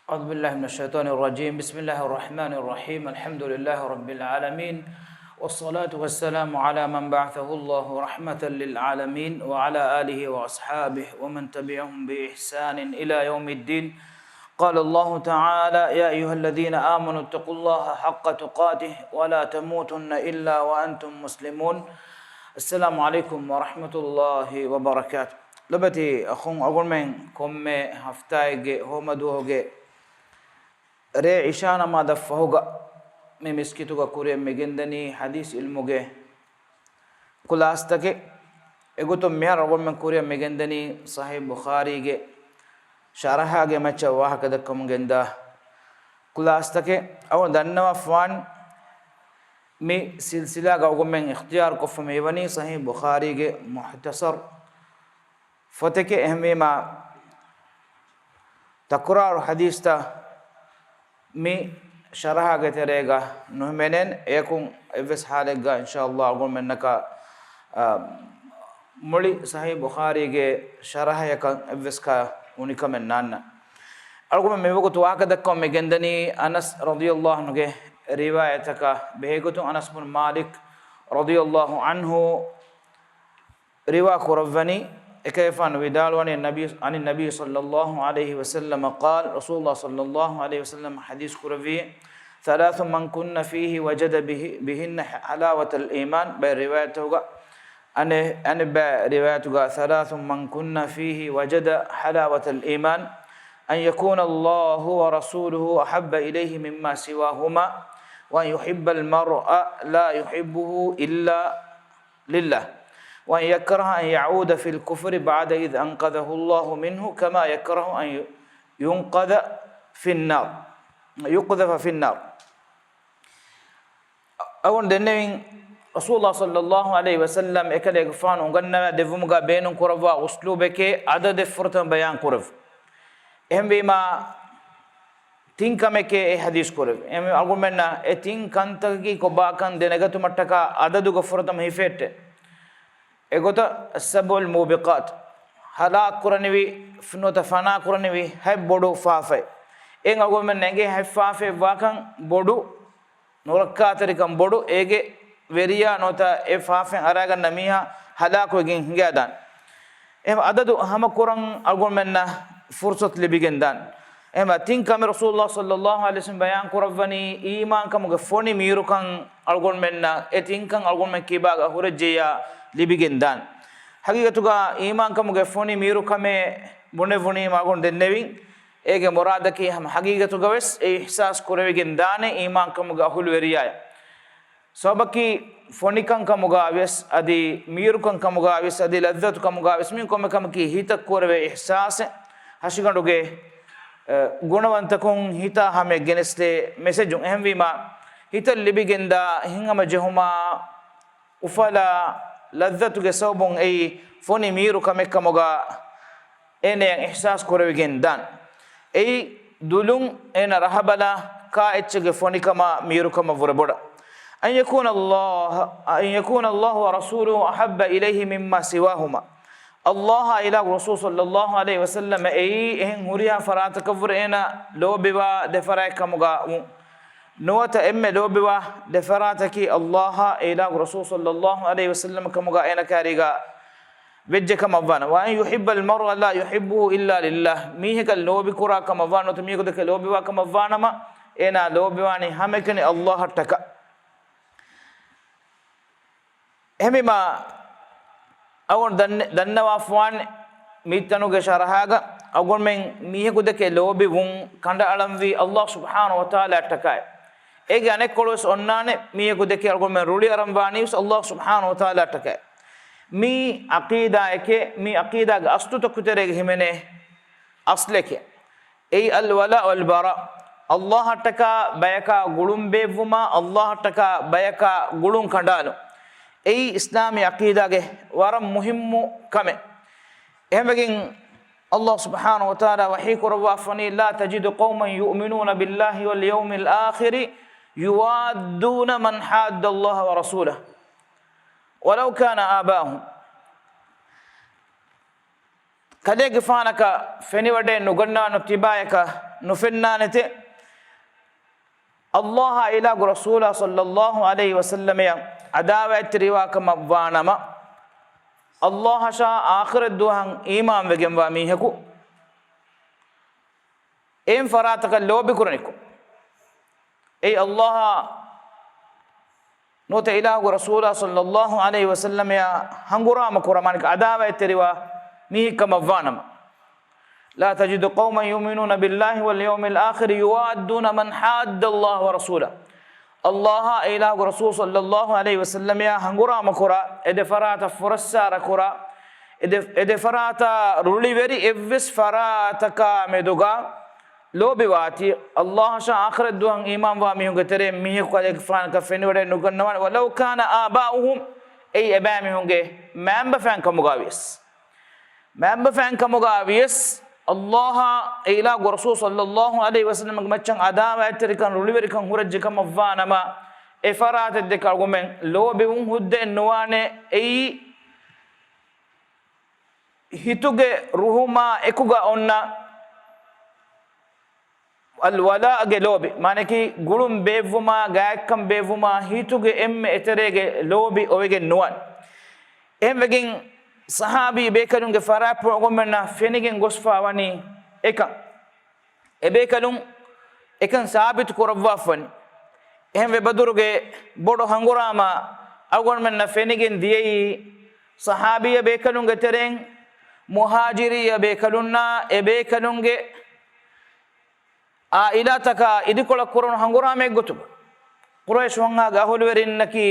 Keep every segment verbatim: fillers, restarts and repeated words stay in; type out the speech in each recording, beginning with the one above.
أعوذ بالله من الشيطان الرجيم. بسم الله الرحمن الرحيم. الحمد لله رب العالمين. والصلاة والسلام على من بعثه الله رحمة للعالمين وعلى آله وأصحابه ومن تبعهم بإحسان إلى يوم الدين. قال الله تعالى: يا أيها الذين آمنوا اتقوا الله حق تقاته ولا تموتن إلا وأنتم مسلمون. السلام عليكم ورحمة الله وبركاته. ލޮބުވެތި އަޚުން، އަޅުގަނޑުމެން ކޮންމެ ހަފްތާއެއްގެ ހޯމަދުވަހުގެ ރޭ އިޝާ ނަމާދަށް ފަހުގަ މި މިސްކިތުގަ ކުރިއަށް މިގެންދަނީ ޙަދީޘް ޢިލްމުގެ ޚުލާޞަތަކެއް. އެގޮތުން މިހާރު އަޅުގަނޑުމެން ކުރިއަށް މިގެންދަނީ ޞަޙީޙު ބުޚާރީގެ ޝަރަޙާގެ މައްޗަށް ވާހަކަ ދައްކަމުން ގެންދާ ޚުލާޞަތަކެއް. އަޅުގަނޑު ދަންނަވާފަވާން މި ސިލްސިލާގަ އަޅުގަނޑުމެން އިޚްތިޔާރު ކޮށްފަ މިވަނީ ޞަޙީޙު ބުޚާރީގެ މުޚްތަޞަރު ފޮތެކޭ. އެހެންވީމާ، ތަކުރާރު ޙަދީޘްތައް މި ޝަރަޙާގެ ތެރޭގަ ނުހިމެނޭނެ. އެޔަކުން އެއްވެސް ޙާލެއްގަ އިންޝާﷲ އަޅުގަނޑުމެންނަކަށް، އާ، މުޅި ޞަޙީޙު ބުޚާރީގެ ޝަރަޙަޔަކަށް އެއްވެސް ކަ އުނިކަމެއް ނާންނަ. އަޅުގަނޑުމެން މިވަގުތު ވާހަކަ ދައްކަމުން މި ގެންދަނީ އަނަސް ރަޟިޔަﷲ ޢަންހުގެ ރިވާޔަތަކާ ބެހޭގޮތުން. އަނަސް ބުން މާލިކް ރަޟިޔަﷲ ޢަންހު ރިވާ ކުރައްވަނީ، އެކަލޭގެފާނު ވިދާޅުވަނީ، ނަބީ، عن النبي صلى الله عليه وسلم قال، ރަސޫލުﷲ ޞައްލަﷲ ޢަލައިހި ވަސައްލަމަ ޙަދީޘް ކުރެއްވި، ثلاث من كن فيه وجد به، بهن حلاوة الإيمان، ބައެއް ރިވާޔަތުގަ، އަނެއް، އަނެއް ބައި ރިވާޔަތުގަ، ثلاث من كن فيه وجد حلاوة الإيمان، أن يكون الله ورسوله أحب إليه مما سواهما، وأن يحب المرء لا يحبه إلا لله، وأن يكره أن يعود في الكفر بعد إذ أنقذه الله منه، كما يكره أن ينقذ في النار، يقذف في النار. އަޅުގަނޑު ދެންނެވިން، ރަސޫލުﷲ ޞައްލަﷲ ޢަލައިހި ވަސައްލަމަ އެކަލޭގެފާނު އުނގަންނަވާ ދެއްވުމުގަ ބޭނުން ކުރައްވާ އުސްލޫބެކޭ ޢަދަދެއް ފުރަތަމަ ބަޔާން ކުރެއްވި. އެހެންވީމާ، ތިން ކަމެކޭ އެ ޙަދީޘް ކުރެއްވި. އެހެންވީމާ، އަޅުގަނޑުމެންނަށް އެ ތިން ކަންތަކަކީ ކޮބާކަން ދެނެގަތުމަށްޓަކާ ޢަދަދުގެ ފުރަތަމަ ހިފެހެއްޓޭ. އެގޮތަށް، السبع الموبقات، ހަލާކު ކުރަނިވި، ނުވަތަ ފަނާ ކުރަނިވި ހަތް ބޮޑު ފާފައެއް. އެއިން އަޅުގަނޑުމެން އެނގޭ ހަތް ފާފައެއް ވާކަން ބޮޑު، ނުރައްކާތެރިކަން ބޮޑު، އޭގެ ވެރިޔާ ނުވަތަ އެ ފާފައިން އަރާގަންނަ މީހާ ހަލާކުވެގެން ހިނގާދާނެ. އެހެން ޢަދަދު ހަމަކުރަން އަޅުގަނޑުމެންނަށް ފުރުޞަތު ލިބިގެންދާނެ. އެހެން ތިން ކަމެއް ރަސޫލުﷲ ޞައްލަﷲ ޢަލައިހި ވަސައްލަމަ ބަޔާން ކުރައްވަނީ، އީމާންކަމުގެ ފޮނި މީރުކަން އަޅުގަނޑުމެންނަށް އެ ތިންކަން އަޅުގަނޑުމެން ކިބާގަ ހުރެއްޖެއްޔާ ލިބިގެންދާނެ. ޙަޤީޤަތުގަ އީމާންކަމުގެ ފޮނި މީރުކަމޭ ބުނެވުނީމަ އަޅުގަނޑު ދެންނެވިން. އޭގެ މުރާދަކީ ހަމަ ޙަޤީޤަތުގަވެސް އެ އިޙްސާސް ކުރެވިގެން ދާނެ އީމާންކަމުގެ އަހުލުވެރިޔާޔަށް. ސަބަބަކީ ފޮނިކަންކަމުގަވެސް އަދި މީރުކަންކަމުގަވެސް އަދި ލައްޒަތުކަމުގަވެސް މި ކޮންމެ ކަމަކީ ހިތަށް ކުރެވޭ އިޙްސާސެއް. ހަށިގަނޑުގެ، އަ، ގުނަވަންތަކުން ހިތާ ހަމަޔަށް ގެނެސްދޭ މެސެޖު. އެހެންވީމާ، ހިތަށް ލިބިގެންދާ ހިތްހަމަޖެހުމާ، އުފަލާ ލައްޒަތުގެ ސަބަބުން އެއީ ފޮނި މީރު ކަމެއްކަމުގަ އޭނަޔަށް އިޙްސާސް ކުރެވިގެން ދާން. އެއީ ދުލުން އޭނަ ރަހަބަލާ ކާ އެއްޗެއްގެ ފޮނިކަމާ މީރުކަމަށް ވުރެ ބޮޑަށް. أن يكون الله، أن يكون الله ورسوله أحب إليه مما سواهما. ﷲ އާ އިލާހު ރަސޫލު ޞައްލަﷲ ޢަލައިހި ވަސައްލަމަ އެއީ އެހެން ހުރިހާ ފަރާތަކަށްވުރެ އޭނަ ލޯބިވާ ދެފަރާތް ކަމުގަ ވުން. ނުވަތަ އެންމެ ލޯބިވާ ދެފަރާތަކީ ﷲ އާ އިލާހު ރަސޫލު ޞައްލަﷲ ޢަލައިހި ވަސައްލަމަ ކަމުގަ އޭނަ ކާރީގަ ވެއްޖެ ކަމަށްވާނަމަ، وأن يحب المرء لا يحبه إلا لله، މީހަކަށް ލޯބި ކުރާ ކަމަށްވާ ނުވަތަ މީހަކު ދެކެ ލޯބިވާ ކަމަށްވާނަމަ، އޭނާ ލޯބިވާނީ ހަމައެކަނި ﷲ އަށްޓަކާ. އެހެންވީމާ، އަޅުގަނޑު ދަންނަ-، ދަންނަވާފަވާނެ މިތަނުގެ ޝަރަޙާގަ އަޅުގަނޑުމެން މީހަކު ދެކެ ލޯބިވުން ކަނޑައަޅަންވީ ﷲ ސުބްޙާނަހޫ ވަތަޢާލާ އަށްޓަކާއި. އޭގެ އަނެއްކޮޅުވެސް އޮންނާނެ މީހަކު ދެކެ އަޅުގަނޑުމެން ރުޅިއަރަންވާނީވެސް ﷲ ސުބްޙާނަހޫ ވަތަޢާލާ އަށްޓަކައި. މީ ޢަޤީދާއެކޭ، މީ ޢަޤީދާގެ އަސްލުތަކުގެ ތެރޭގަ ހިމެނޭ އަސްލެކޭ. އެއީ الولاء والبراء. ﷲ އަށްޓަކާ ބަޔަކާ ގުޅުން ބޭއްވުމާ، ﷲ އަށްޓަކާ ބަޔަކާ ގުޅުން ކަނޑާލުން. އެއީ އިސްލާމީ ޢަޤީދާގެ ވަރަށް މުހިއްމު ކަމެއް. އެހެންވެގެން ﷲ ސުބްޙާނަހޫ ވަތަޢާލާ ވަޙީ ކުރައްވާފަވަނީ، لا تجد قوما يؤمنون بالله واليوم الآخر يوادون من حاد الله ورسوله ولو كانوا آباءهم. ކަލޭގެފާނަކަށް ފެނިވަޑައެއް ނުގަންނާނެ ތިބާޔަކަށް ނުފެންނާނެތެ. ﷲ އާ އިލާހުގެ ރަސޫލާ ޞައްލައްލާހު ޢަލައިހި ވަސައްލަމަޔަށް ޢަދާވާތްތެރިވާ ކަމަށް ވާނަމަ، ﷲ އަށާ އާޚިރަތް ދުވަހަށް އީމާންވެގެންވާ މީހަކު އެހެން ފަރާތަކަށް ލޯބިކުރަނިކޮށް، އެއީ ﷲ އާ ނުވަތަ އިލާހުގެ ރަސޫލާ ޞައްލައްލާހު ޢަލައިހި ވަސައްލަމަޔާ ހަނގުރާމަ ކުރާ، މާނައަކީ ޢަދާވާތްތެރިވާ މީހެއް ކަމަށް ވާނަމަ، لا تجد قوما يؤمنون بالله واليوم الآخر يوادون من حاد الله ورسوله. ﷲ އާ އިލާހުގެ ރަސޫލު ޞައްލައްލާހު ޢަލައިހި ވަސައްލަމަޔާ ހަނގުރާމަ ކުރާ، އެ ދެ ފަރާތަށް ފުރައްސާރަ ކުރާ، އެ ދެ، އެ ދެ ފަރާތާ ރުޅިވެރި އެއްވެސް ފަރާތަކާ މެދުގަ ލޯބިވާތީ، ﷲ އަށާ އާޚިރަތް ދުވަހަށް އީމާންވާ މީހުންގެ ތެރެއިން މީހަކު ކަލޭގެފާނަކަށް ފެނިވަޑައެއް ނުގަންނަވާނެ. ولو كان آباؤهم، އެއީ އެބައިމީހުންގެ މައިންބަފައިން ކަމުގަ ވިޔަސް. މައިންބަފައިން ކަމުގަ ވިޔަސް، ﷲ އާ އެ އިލާހުގެ ރަސޫލު ޞައްލައްލާހު ޢަލައިހި ވަސައްލަމްގެ މައްޗަށް ޢަދާވާތްތެރިކަން، ރުޅިވެރިކަން ހުރެއްޖެ ކަމަށް ވާނަމަ، އެ ފަރާތެއް ދެކެ އަޅުގަނޑުމެން ލޯބިވުން ހުއްދައެއް ނުވާނެ. އެއީ ހިތުގެ ރުހުމާ އެކުގަ އޮންނަ އަލްވަލާގެ ލޯބި، މާނައަކީ ގުޅުން ބޭއްވުމާ، ގާތްކަން ބޭއްވުމާ، ހިތުގެ އެންމެ އެތެރޭގެ ލޯބި އޮވެގެން ނުވާނެ. އެހެންވެގެން ޞަޙާބީ ބޭކަލުންގެ ފަރާތްޕުޅު އަޅުގަނޑުމެންނަށް ފެނިގެން ގޮސްފާ ވަނީ އެކަން. އެބޭކަލުން އެކަން ސާބިތު ކުރައްވާފަ ވަނީ. އެހެންވެ، ބަދުރުގެ ބޮޑު ހަނގުރާމަ އަޅުގަނޑުމެންނަށް ފެނިގެން ދިޔައީ، ޞަޙާބީ ބޭކަލުންގެ ތެރެއިން މުހާޖިރީ ބޭކަލުންނާ އެބޭކަލުންގެ ޢާއިލާތަކާ އިދިކޮޅަށް ކުރުނު ހަނގުރާމައެއް ގޮތުގަ، ޤުރައިޝް ވަންހާގެ އަހުލުވެރިންނަކީ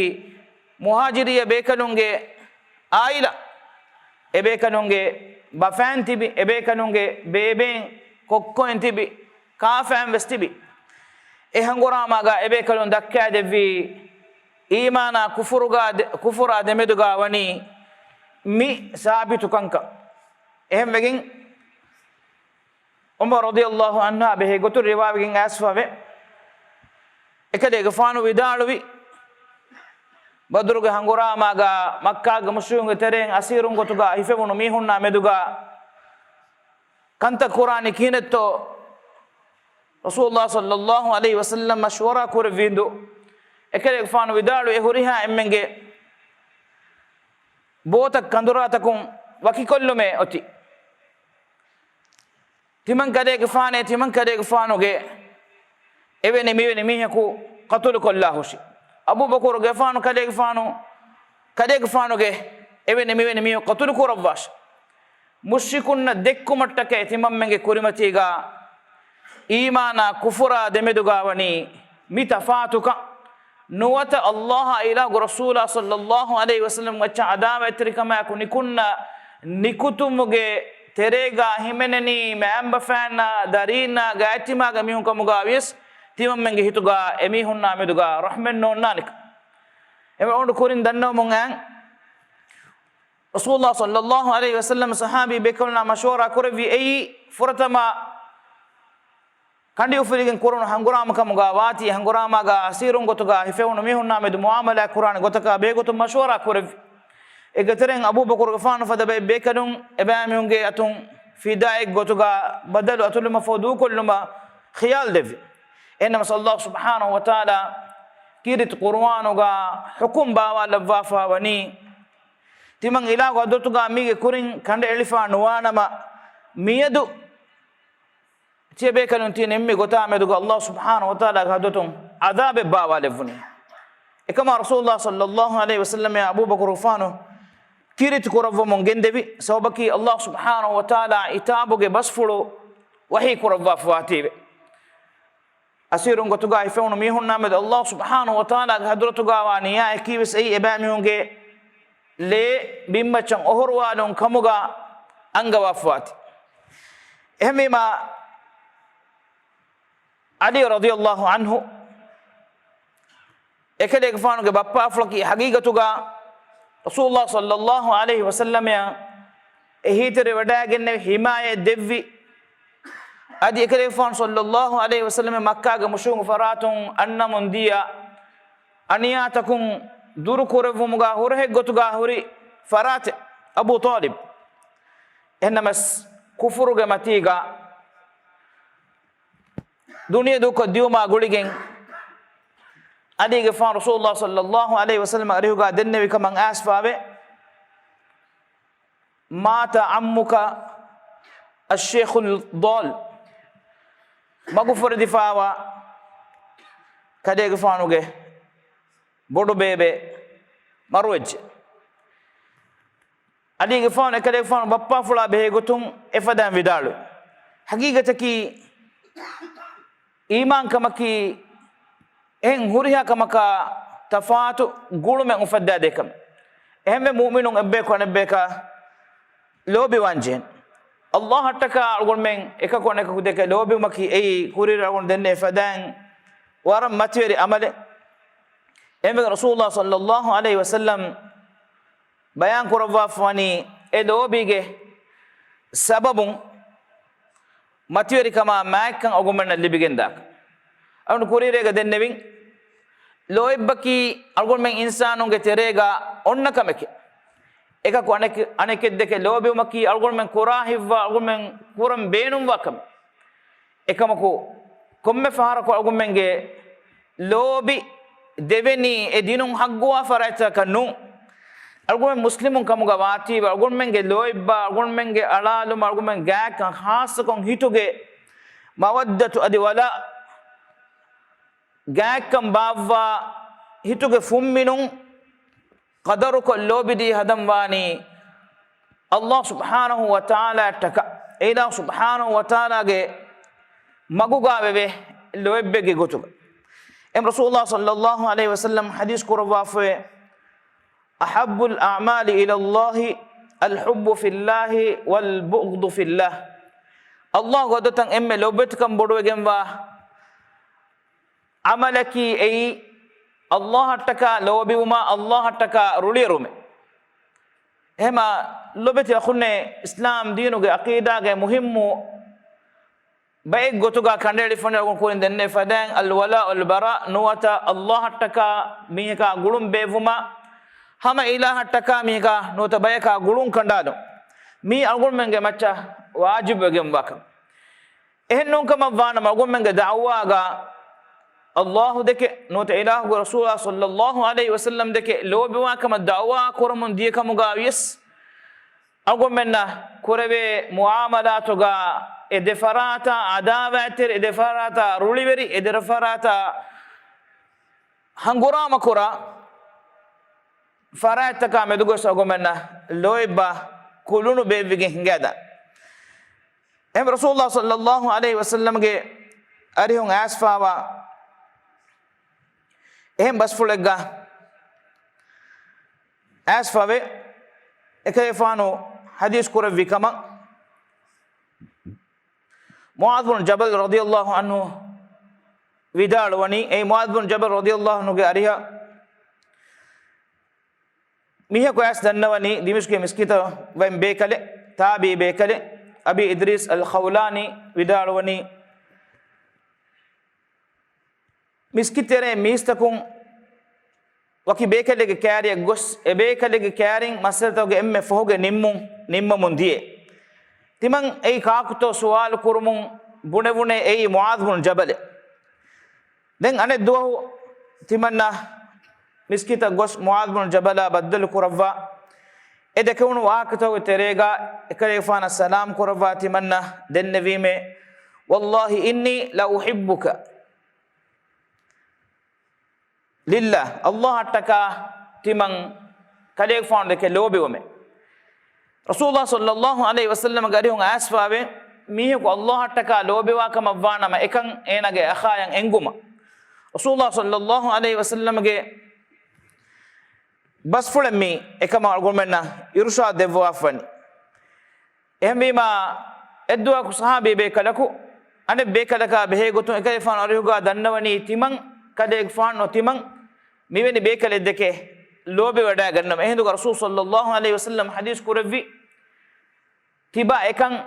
މުހާޖިރީ ބޭކަލުންގެ ޢާއިލާ، އެބޭކަލުންގެ ބަފައިން ތިބި، އެބޭކަލުންގެ ބޭބެއިން ކޮއްކޮއިން ތިބި، ކާފައިން ވެސް ތިބި. އެ ހަނގުރާމާގަ އެބޭކަލުން ދައްކައިދެއްވީ، އީމާނާ ކުފުރުގަ ދެ، ކުފުރާ ދެމެދުގަ ވަނީ މި ސާބިތު ކަންކަން. އެހެންވެގެން، ޢުމަރު ރަޟިޔަﷲ ޢަންހާ ބެހޭ ގޮތުން ރިވާވެގެން އައިސްފަވޭ. އެކަލޭގެފާނު ވިދާޅުވި، ބަދުރުގެ ހަނގުރާމާގަ މައްކާގެ މުޝްރިކުންގެ ތެރެއިން އަސީރުން ގޮތުގަ ހިފެވުނު މީހުންނާ މެދުގަ ކަންތައް ކުރާނީ ކިހިނެއްތޯ؟ ރަސޫލުﷲ ޞައްލައްލާހު ޢަލައިހި ވަސައްލަމަށް މަޝްވަރާ ކުރެއްވި ހިނދު، އެކަލޭގެފާނު ވިދާޅުވި، އެ ހުރިހާ އެންމެންގެ ބޯތައް ކަނދުރާތަކުން ވަކިކޮށްލުމޭ އޮތީ. ތިމަން ކަލޭގެފާނޭ، ތިމަން ކަލޭގެފާނުގެ އެވެނި މިވެނި މީހަކު ޤަތުލުކޮށްލާ ހުށި. އަބޫބަކުރުގެފާނު ކަލޭގެފާނު، ކަލޭގެފާނުގެ އެވެނި މިވެނި މީހަކު ޤަތުލު ކުރައްވާށި. މުޝްރިކުންނަށް ދެއްކުމަށްޓަކައި ތިމަންމެންގެ ކުރިމަތީގަ އީމާނާ ކުފުރާ ދެމެދުގަ ވަނީ މި ތަފާތުކަން. ނުވަތަ ﷲ އާ އިލާހުގެ ރަސޫލާ ޞައްލައްލާހު ޢަލައިހި ވަސައްލަމް މައްޗަށް ޢަދާވާތްތެރިކަމާއެކު ނިކުންނަ ނިކުތުމުގެ ތެރޭގަ ހިމެނެނީ މައިންބަފައިންނާ، ދަރީންނާ، ގާތްތިމާގެ މީހުން ކަމުގަ ވިޔަސް، ތިމަންމެންގެ ހިތުގަ އެމީހުންނާ މެދުގަ ރަޙްމަތް ނޯންނާނެކަން. އެމެ އޮނޑު ކުރިން ދަންނަވަމުން އައިން، ރަސޫލާ ޞައްލައްލާހު ޢަލައިހި ވަސައްލަމް ޞަޙާބީ ބޭކަލުންނާ މަޝްވަރާ ކުރެއްވި އެއީ، ފުރަތަމަ ކަނޑިއުފުލިގެން ކުރުނު ހަނގުރާމަ ކަމުގަ ވާތީ، ހަނގުރާމާގަ އަސީރުން ގޮތުގަ ހިފެވުނު މީހުންނާ މެދު މުޢާމަލާތް ކުރާނެ ގޮތަކާ ބެހޭގޮތުން މަޝްވަރާ ކުރެއްވި. އޭގެ ތެރެއިން އަބޫބަކުރުގެފާނު ފަދަ ބައެއް ބޭކަލުން އެބައިމީހުންގެ އަތުން ފިދާއެއް ގޮތުގަ ބަދަލު އަތުލުމަށްފަހު ދޫކޮށްލުމަށް ޚިޔާލު ދެއްވި. އެހެންނަމަވެސް ﷲ ސުބްޙާނަހު ވަތަޢާލާ ކީރިތި ޤުރުއާނުގަ ޙުކުމް ބާވާލައްވާފަ ވަނީ، ތިމަން އިލާހު ޙަޟްރަތުގަ މީގެ ކުރިން ކަނޑައެޅިފަ ނުވާނަމަ، މިއަދު ތިޔަބޭކަލުން ތި ނިންމި ގޮތާ މެދުގަ ﷲ ސުބްޙާނަހު ވަތަޢާލާގެ ޙަޟްރަތުން ޢަޛާބެއް ބާވާލެއްވުނީ. އެކަމާ ރަސޫލުﷲ ޞައްލައްލާހު ޢަލައިހި ވަސައްލަމައާ އަބޫބަކުރުގެފާނު ކީރިތި ކުރައްވަމުން ގެންދެވި ސަބަބަކީ، ﷲ ސުބްޙާނަހު ވަތަޢާލާ ޢިތާބުގެ ބަސްފުޅު ވަޙީ ކުރައްވާފަވާތީވެ. އަސީރުން ގޮތުގަ ހިފެވުނު މީހުންނާ މެދު ﷲ ސުބްޙާނަހު ވަތަޢާލާގެ ޙަޟްރަތުގަ ވާ ނިޔާއަކީވެސް އެއީ އެބައިމީހުންގެ ލޭ ބިންމައްޗަށް އޮހޮރުވާލުން ކަމުގަ އަންގަވާފަވާތީ. އެހެންވީމާ، ޢަލީ ރަޟިޔަﷲ ޢަންހު އެކަލޭގެފާނުގެ ބައްޕާފުޅަކީ ޙަޤީޤަތުގަ ރަސޫލުﷲ ޞައްލައްލާހު ޢަލައިހި ވަސައްލަމައަށް އެހީތެރިވަޑައިގެންނެވި، ޙިމާޔަތް ދެއްވި، އަދި އެކަލޭގެފާނު ޞައްލައްލާހު ޢަލައިހި ވަސައްލަމަ މައްކާގެ މުޝްރިކުންގެ ފަރާތުން އަންނަމުން ދިޔަ އަނިޔާތަކުން ދުރުކުރެއްވުމުގަ ހުރަހެއްގޮތުގަ ހުރި ފަރާތެއް އަބޫ ޠާލިބް. އެހެންނަމަވެސް ކުފުރުގެ މަތީގަ ދުނިޔެ ދޫކޮށް ދިޔުމާ ގުޅިގެން އަލީގެފާނު ރަސޫލުﷲ ޞައްލަﷲ ޢަލައިހި ވަސައްލަމަ އަރިހުގާ ދެންނެވި ކަމަށް އައިސްފާވޭ. مات عمك الشيخ الضال. މަގުފުރެދިފާވާ ކަލޭގެފާނުގެ ބޮޑު ބޭބެ މަރުވެއްޖެ. އަލީގެފާނު އެކަލޭގެފާނު ބައްޕާފުޅާ ބެހޭގޮތުން އެފަދައިން ވިދާޅުވި. ހަގީގަތަކީ އީމާންކަމަކީ އެހެން ހުރިހާ ކަމަކާ ތަފާތު ގުޅުމެއް އުފައްދާދޭ ކަމެއް. އެހެންވެ މުއުމިނުން އެއްބަޔަކު އަނެއްބަޔަކާ ލޯބިވާންޖެހެން. ﷲ އަށްޓަކާ އަޅުގަނޑުމެން އެކަކު އަނެކަކު ދެކެ ލޯބިވުމަކީ އެއީ ކުރިއަރި އަޅުގަނޑު ދެންނެވި ފަދައިން ވަރަށް މަތިވެރި އަމަލެއް. އެހެންވެ ރަސޫލުﷲ ޞައްލަﷲ ޢަލައިހި ވަސައްލަމް ބަޔާން ކުރައްވާފަވަނީ އެ ލޯބީގެ ސަބަބުން މަތިވެރިކަމާ މާތްކަން އަޅުގަނޑުމެންނަށް ލިބިގެންދާކަން. އަޅުގަނޑު ކުރިއެރޭގަ ދެންނެވިން، ލޯތްބަކީ އަޅުގަނޑުމެން އިންސާނުންގެ ތެރޭގަ އޮންނަ ކަމެކޭ. އެކަކު އަނެކެ-، އަނެކެއްދެކެ ލޯބިވުމަކީ އަޅުގަނޑުމެން ކުރާ ހިތްވާ އަޅުގަނޑުމެން ކުރަން ބޭނުންވާ ކަމެއް. އެކަމަކު، ކޮންމެ ފަހަރަކު އަޅުގަނޑުމެންގެ ލޯބި ދެވެނީ އެ ދިނުން ހައްގުވާ ފަރާތްތަކަށް ނޫން. އަޅުގަނޑުމެން މުސްލިމުން ކަމުގަ ވާތީވެ، އަޅުގަނޑުމެންގެ ލޯތްބާ، އަޅުގަނޑުމެންގެ އަޅާލުމާ، އަޅުގަނޑުމެން ގާތްކަން، ޚާއްޞަކޮށް ހިތުގެ މަވައްދަތު އަދި ވަލާ، ގާތްކަން ބާއްވާ ހިތުގެ ފުންމިނުން ޤަދަރުކޮށް ލޯބިދީ ހަދަން ވާނީ ﷲ ސުބްޙާނަހޫ ވަތަޢާލާއަށްޓަކާ، އެ އިލާހު ސުބްޙާނަހޫ ވަތަޢާލާގެ މަގުގާ ވެވޭ ލޯތްބެއްގެ ގޮތުގަ. އެހެން ރަސޫލުﷲ ޞައްލަﷲ ޢަލައިހި ވަސައްލަމް ޙަދީޘް ކުރައްވާފައޭ، أحب الأعمال إلى الله الحب في الله والبغض في الله. ﷲ ގެ އަދުތައް އެންމެ ލޮބުވެތިކަން ބޮޑުވެގެންވާ ޢަމަލަކީ އެއީ، ﷲ އަށްޓަކާ ލޯބިވުމާ، ﷲ އަށްޓަކާ ރުޅިއެރުމެއް. އެހެމާ ލޮބެތި އަޚުންނޭ، އިސްލާމް ދީނުގެ ޢަޤީދާގެ މުހިއްމު ބައެއް ގޮތުގަ ކަނޑައެޅިފަނި އަޅުގަނޑު ކުރިން ދެންނެވި ފަދައިން، އަލްވަލާ އަލްބަރާ، ނުވަތަ ﷲ އަށްޓަކާ މީހަކާ ގުޅުން ބޭއްވުމާ، ހަމަ އިލާހަށްޓަކާ މީހަކާ ނުވަތަ ބަޔަކާ ގުޅުން ކަނޑާލުން، މީ އަޅުގަނޑުމެންގެ މައްޗަށް ވާޖިބުވެގެންވާކަން. އެހެން ނޫންކަމަށްވާނަމަ، އަޅުގަނޑުމެންގެ ދަޢުވާގަ ﷲ ދެކެ ނުވަތަ އިލާހުގެ ރަސޫލާ ޞައްލަﷲ ޢަލައިހި ވަސައްލަމް ދެކެ ލޯބިވާކަމަށް ދަޢުވާ ކުރަމުން ދިޔަކަމުގަ ވިޔަސް، އަޅުގަނޑުމެންނަށް ކުރެވޭ މުޢާމަލާތުގަ އެ ދެ ފަރާތާ ޢަދާވާތްތެރި، އެ ދެ ފަރާތާ ރުޅިވެރި، އެ ދެ ފަރާތާ ހަނގުރާމަކުރާ ފަރާތްތަކާ މެދުގަސް އަޅުގަނޑުމެންނަށް ލޯތްބާ ކުލުނު ބޭއްވިގެން ހިނގައިދާނެ. އެހެން ރަސޫލާ ޞައްލަﷲ ޢަލައިހި ވަސައްލަމްގެ އަރިހުން އައިސްފާވާ އެހެން ބަސްފުޅެއްގަ އައިސްފާވެ، އެކަލޭފާނު ޙަދީޘް ކުރެއްވި ކަމަށް މުޢާޛު ބުނު ޖަބަލް ރަޟިޔަﷲ ޢަންހު ވިދާޅުވަނީ، އެއީ މުޢާޛު ބުނު ޖަބަލް ރަޟިޔަﷲ ޢަންހުގެ އަރިހަށް މީހަކު އައިސް ދަންނަވަނީ ދިމިޝްޤުގެ މިސްކިތަށް ވަން ބޭކަލެއް، ތާބިޢީ ބޭކަލެއް، އަބީ އިދްރީސް އަލް ޚައުލާނީ ވިދާޅުވަނީ، މިސްކިތްތެރޭ މީސްތަކުން ވަކި ބޭކަލެއްގެ ކާރިއަށް ގޮސް، އެ ބޭކަލެއްގެ ކާރިން މައްސަލަތަކުގެ އެންމެ ފަހުގެ ނިންމުން ނިންމަމުން ދިޔަ. ތިމަން އެއީ ކާކުތޯ ސުވާލު ކުރުމުން ބުނެވުނޭ އެއީ މުޢާޛު ބުނު ޖަބަލެއް. ދެން އަނެއް ދުވަހު ތިމަންނަ މިސްކިތަށް ގޮސް މުޢާޛު ބުނު ޖަބަލާ ބައްދަލު ކުރައްވާ، އެ ދެކެވުނު ވާހަކަތަކުގެ ތެރޭގަ އެކަލޭގެފާނަށް ސަލާމް ކުރައްވާ ތިމަންނަ ދެންނެވީމޭ، والله إني لأحبك لله، ﷲ އަށްޓަކާ ތިމަން ކަލޭގެފާނު ދެކެ ލޯބިވަމޭ. ރަސޫލާ ޞައްލަﷲ ޢަލައިހި ވަސައްލަމްގެ އަރިހުން އައިސްފާވެ، މީހަކު ﷲ އަށްޓަކާ ލޯބިވާ ކަމަށްވާނަމަ އެކަން އޭނާގެ އަޚާޔަށް އެނގުމަށް ރަސޫލާ ޞައްލަﷲ ޢަލައިހި ވަސައްލަމްގެ ބަސްފުޅެއް މީ އެކަމަށް އަޅުގަނޑުމެންނަށް އިރުޝާދު ދެއްވާފަވަނީ. އެހެންވީމާ، އެއްދުވަހަކު ޞަޙާބީ ބޭކަލަކު އަނެއް ބޭކަލަކާ ބެހޭ ގޮތުން އެކަލޭފާނު އަރިހުގާ ދަންނަވަނީ ތިމަން ކަލޭގެފާނު ތިމަން މިވެނި ބޭކަލެއް ދެކެ ލޯބިވަޑައިގަންނަމަ. އެހިނދުގަ ރަސޫލު ޞައްލަﷲ ޢަލައިހި ވަސައްލަމް ޙަދީޘް ކުރެއްވި، ތިބާ އެކަން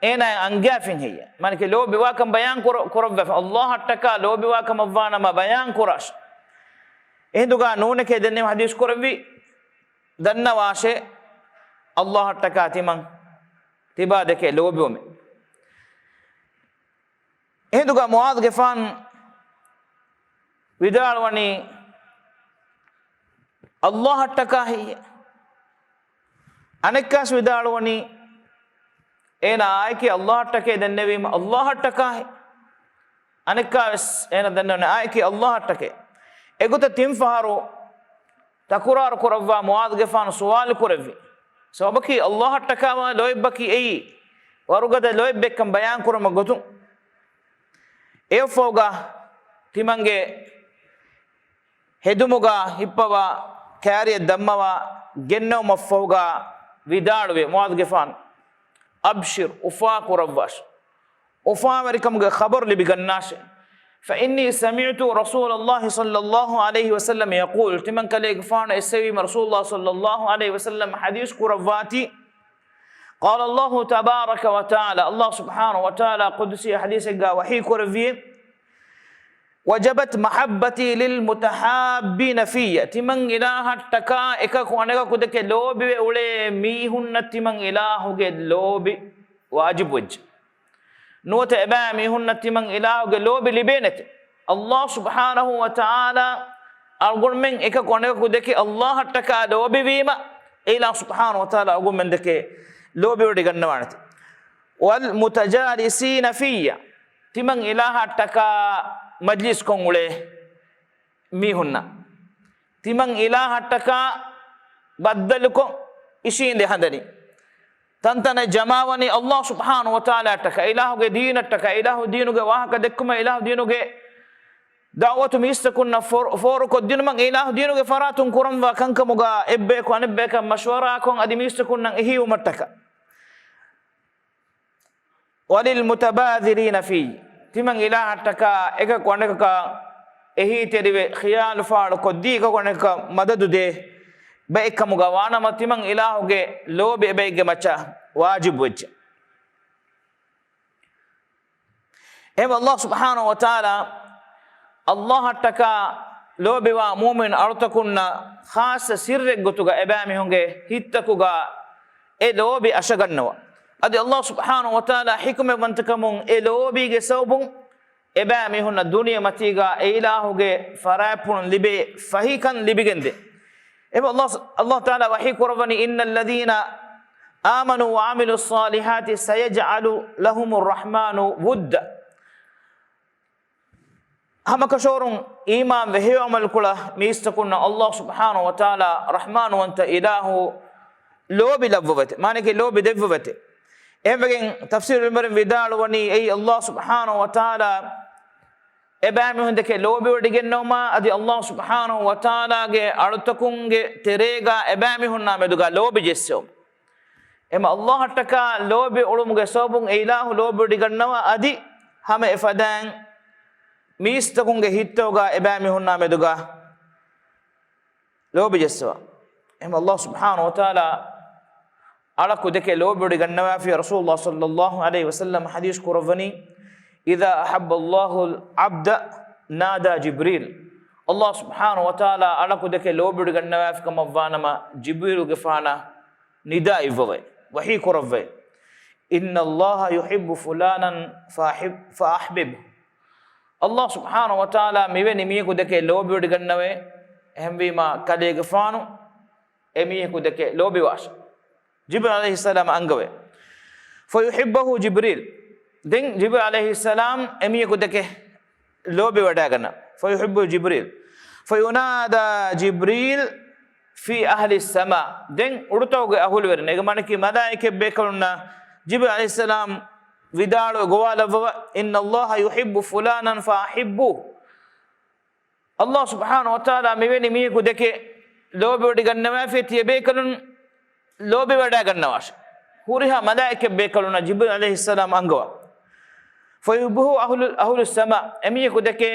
އޭނާއަށް އަންގާފިން ހެއްޔޭ؟ މާނަކީ ލޯބިވާކަން ބަޔާން ކުރ-، ކުރައްވާފަ، ﷲ އަށްޓަކާ ލޯބިވާ ކަމަށްވާނަމަ ބަޔާން ކުރާށޭ. އެހިނދުގަ ނޫނެކޭ ދެންނެވި ޙަދީޘް ކުރެއްވި، ދަންނަވާށޭ، ﷲ އަށްޓަކާ ތިމަން ތިބާ ދެކެ ލޯބިވަމޭ. އެހިނދުގަ މުޢާޛުގެފާނު ވިދާޅުވަނީ، ﷲ އަށްޓަކާ ހެއްޔޭ؟ އަނެއްކާސް ވިދާޅުވަނީ، އޭނާ އާއެކީ ﷲ އަށްޓަކޭ ދެންނެވީމަ، ﷲ އަށްޓަކާ ހެއްޔޭ؟ އަނެއްކާވެސް އޭނަ ދެންނެވުނީ އާއެކީ ﷲ އަށްޓަކޭ. އެގޮތަށް ތިން ފަހަރު ތަކުރާރު ކުރައްވާ މުޢާޛުގެފާނު ސުވާލު ކުރެއްވި. ސަބަބަކީ ﷲ އަށްޓަކާ ވާ ލޯތްބަކީ އެއީ ވަރުގަދަ ލޯތްބެއްކަން ބަޔާން ކުރުމަށް ގޮތުން، އެއަށްފަހުގަ ތިމަންގެ ހެދުމުގަ ހިއްޕަވާ ކާރިއަށް ދަންމަވާ ގެންނެވުމަށްފަހުގަ ވިދާޅުވި މުޢާޛުގެފާނު، أبشر، އުފާ ކުރައްވާށި. އުފާވެރިކަމުގެ ޚަބަރު ލިބިގަންނާށެ. فإني سمعت رسول الله صلى الله عليه وسلم يقول، ތިމަން ކަލޭގެފާނު އެއްސެވީމަ ރަސޫލުﷲ ޞައްލައްލާހު ޢަލައިހި ވަސައްލަމް ޙަދީޘް ކުރައްވާތީ، قال الله تبارك وتعالى، ﷲ ސުބްޙާނަހު ވަތަޢާލާ ޤުދުސީ ޙަދީޘެއްގަ ވަޙީ ކުރެއްވިއޭ، وجبت محبتي للمتحابين في، ތިމަން އިލާހަށްޓަކާ އެކަކު އަނެކަކު ދެކެ ލޯބިވެ އުޅޭ މީހުންނަށް ތިމަން އިލާހުގެ ލޯބި ވާޖިބުވެއްޖެ. ނުވަތަ އެބައިމީހުންނަށް ތިމަން އިލާހުގެ ލޯބި ލިބޭނެތެ. ﷲ ސުބްޙާނަހު ވަތަޢާލާ އަޅުގަނޑުމެން އެކަކު އަނެކަކު ދެކެ ﷲ އަށްޓަކާ ލޯބިވީމަ، އެ އިލާހު ސުބްޙާނަހު ވަތަޢާލާ އަޅުގަނޑުމެން ދެކެ ލޯބިވޮޑިގަންނަވާނެތެ. والمتجالسين في، ތިމަން އިލާހަށްޓަކާ މަޖްލިސްކޮށް އުޅޭ މީހުންނަށް، ތިމަން އިލާހަށްޓަކާ ބައްދަލުކޮށް އިށީނދެ ހަނދަނީ، ތަންތަނަށް ޖަމާވަނީ ﷲ ސުބްޙާނަހު ވަތަޢާލާއަށްޓަކާ، އިލާހުގެ ދީނަށްޓަކާ، އިލާހު ދީނުގެ ވާހަކަ ދެއްކުމަށް، އިލާހު ދީނުގެ ދަޢުވަތު މީސްތަކުންނަށް ފޯރު، ފޯރުކޮށްދިނުމަށް، އިލާހު ދީނުގެ ފަރާތުން ކުރަންވާ ކަންކަމުގަ އެއްބަޔަކު އަނެއްބަޔަކަށް މަޝްވަރާކޮށް އަދި މީސްތަކުންނަށް އެހީވުމަށްޓަކާ. وللمتباذلين في، ތިމަން އިލާހަށްޓަކާ އެކަކު އަނެކަކަށް އެހީތެރިވެ، ޚިޔާލު ފާޅުކޮށްދީ، އެކަކު އަނެކަކަށް މަދަދު ދޭ ބައެއްކަމުގަ ވާނަމަ، ތިމަން އިލާހުގެ ލޯބި އެބައެއްގެ މައްޗަށް ވާޖިބުވެއްޖެ. އެހެން ﷲ ސުބްޙާނަހު ވަތަޢާލާ ﷲ އަށްޓަކާ ލޯބިވާ މުއުމިން އަޅުތަކުންނަށް ޚާއްޞަ ސިއްރެއް ގޮތުގަ އެބައިމީހުންގެ ހިތްތަކުގަ އެ ލޯބި އަށަގަންނަވާ. އަދި ﷲ ސުބްޙާނަހު ވަތަޢާލާ ޙިކުމަތްވަންތަކަމުން އެ ލޯބީގެ ސަބަބުން އެބައިމީހުންނަށް ދުނިޔެމަތީގަ އެ އިލާހުގެ ފަރާތްޕުޅުން ލިބޭ ފަހިކަން ލިބިގެންދޭ. އެބަ ﷲ، ﷲ ތަޢާލާ ވަޙީ ކުރައްވަނީ، إن الذين آمنوا وعملوا الصالحات سيجعل لهم الرحمن ودا. ހަމަކަށަވަރުން އީމާންވެ ހެޔޮ ޢަމަލުކުޅަ މީސްތަކުންނަށް ﷲ ސުބްޙާނަހު ވަތަޢާލާ ރަޙްމާނުވަންތަ އިލާހު ލޯބި ލައްވަވަތެ، މާނައަކީ ލޯބި ދެއްވަވަތެ. އެހެންވެގެން ތަފްސީރު ޢިލްމުވެރިން ވިދާޅުވަނީ، އެއީ ﷲ ސުބްޙާނަހު ވަތަޢާލާ އެބައިމީހުން ދެކެ ލޯބިވޮޑިގެންނެވުމާ، އަދި ﷲ ސުބްޙާނަހު ވަތަޢާލާގެ އަޅުތަކުންގެ ތެރޭގަ އެބައިމީހުންނާ މެދުގަ ލޯބި ޖެއްސެވުމު. އެމަ ﷲ އަށްޓަކާ ލޯބި އުޅުމުގެ ސަބަބުން އެ އިލާހު ލޯބިވޮޑިގަންނަވާ، އަދި ހަމަ އެފަދައިން މީސްތަކުންގެ ހިތްތަކުގަ އެބައިމީހުންނާ މެދުގަ ލޯބި ޖެއްސަވާ. އެހެން ﷲ ސުބްޙާނަހު ވަތަޢާލާ އަޅަކު ދެކެ ލޯބިވޮޑިގަންނަވާފި. ރަސޫލުﷲ ޞައްލައްލާހު ޢަލައިހި ވަސައްލަމަ ޙަދީޘް ކުރައްވަނީ، إذا أحب الله العبد نادى جبريل. ﷲ ސުބްޙާނަހު ވަތަޢާލާ އަޅަކު ދެކެ ލޯބިވޮޑިގަންނަވާފި ކަމަށްވާނަމަ، ޖިބްރީލުގެފާނަށް ނިދާ އިއްވަވައި، ވަޙީ ކުރައްވައި، إن الله يحب فلانا فأحب، فأحببه. ﷲ ސުބްޙާނަހު ވަތަޢާލާ މިވެނި މީހަކު ދެކެ ލޯބިވޮޑިގަންނަވައި، އެހެންވީމާ ކަލޭގެފާނު އެ މީހަކު ދެކެ ލޯބިވާށެ. ޖިބްރީލް ޢަލައިހިއްސަލާމް އަންގަވައި، فيحبه جبريل. ދެން ޖިބްރީލް ޢަލައިހިއްސަލާމް އެ މީހަކު ދެކެ ލޯބިވަޑައިގަންނަ، فيحبه جبريل، فينادى جبريل في أهل السماء. ދެން އުޑުތަކުގެ އަހުލުވެރިން، އޭގެ މާނައަކީ މަލާއިކަތް ބޭކަލުންނަށް ޖިބްރީލް ޢަލައިހިއްސަލާމް ވިދާޅުވެ ގޮވާލައްވަވަ، إن الله يحب فلانا فأحبوه. ﷲ ސުބްޙާނަހު ވަތަޢާލާ މިވެނި މީހަކު ދެކެ ލޯބިވޮޑިގަންނަވާފި، ތިޔަބޭކަލުން ލޯބިވަޑައިގަންނަވާށެ. ހުރިހާ މަލާއިކަތް ބޭކަލުންނަށް ޖިބްރީލް ޢަލައިހިއްސަލާމް އަންގަވާ، فيحبه أهل، أهل السماء. އެމީހަކު ދެކެ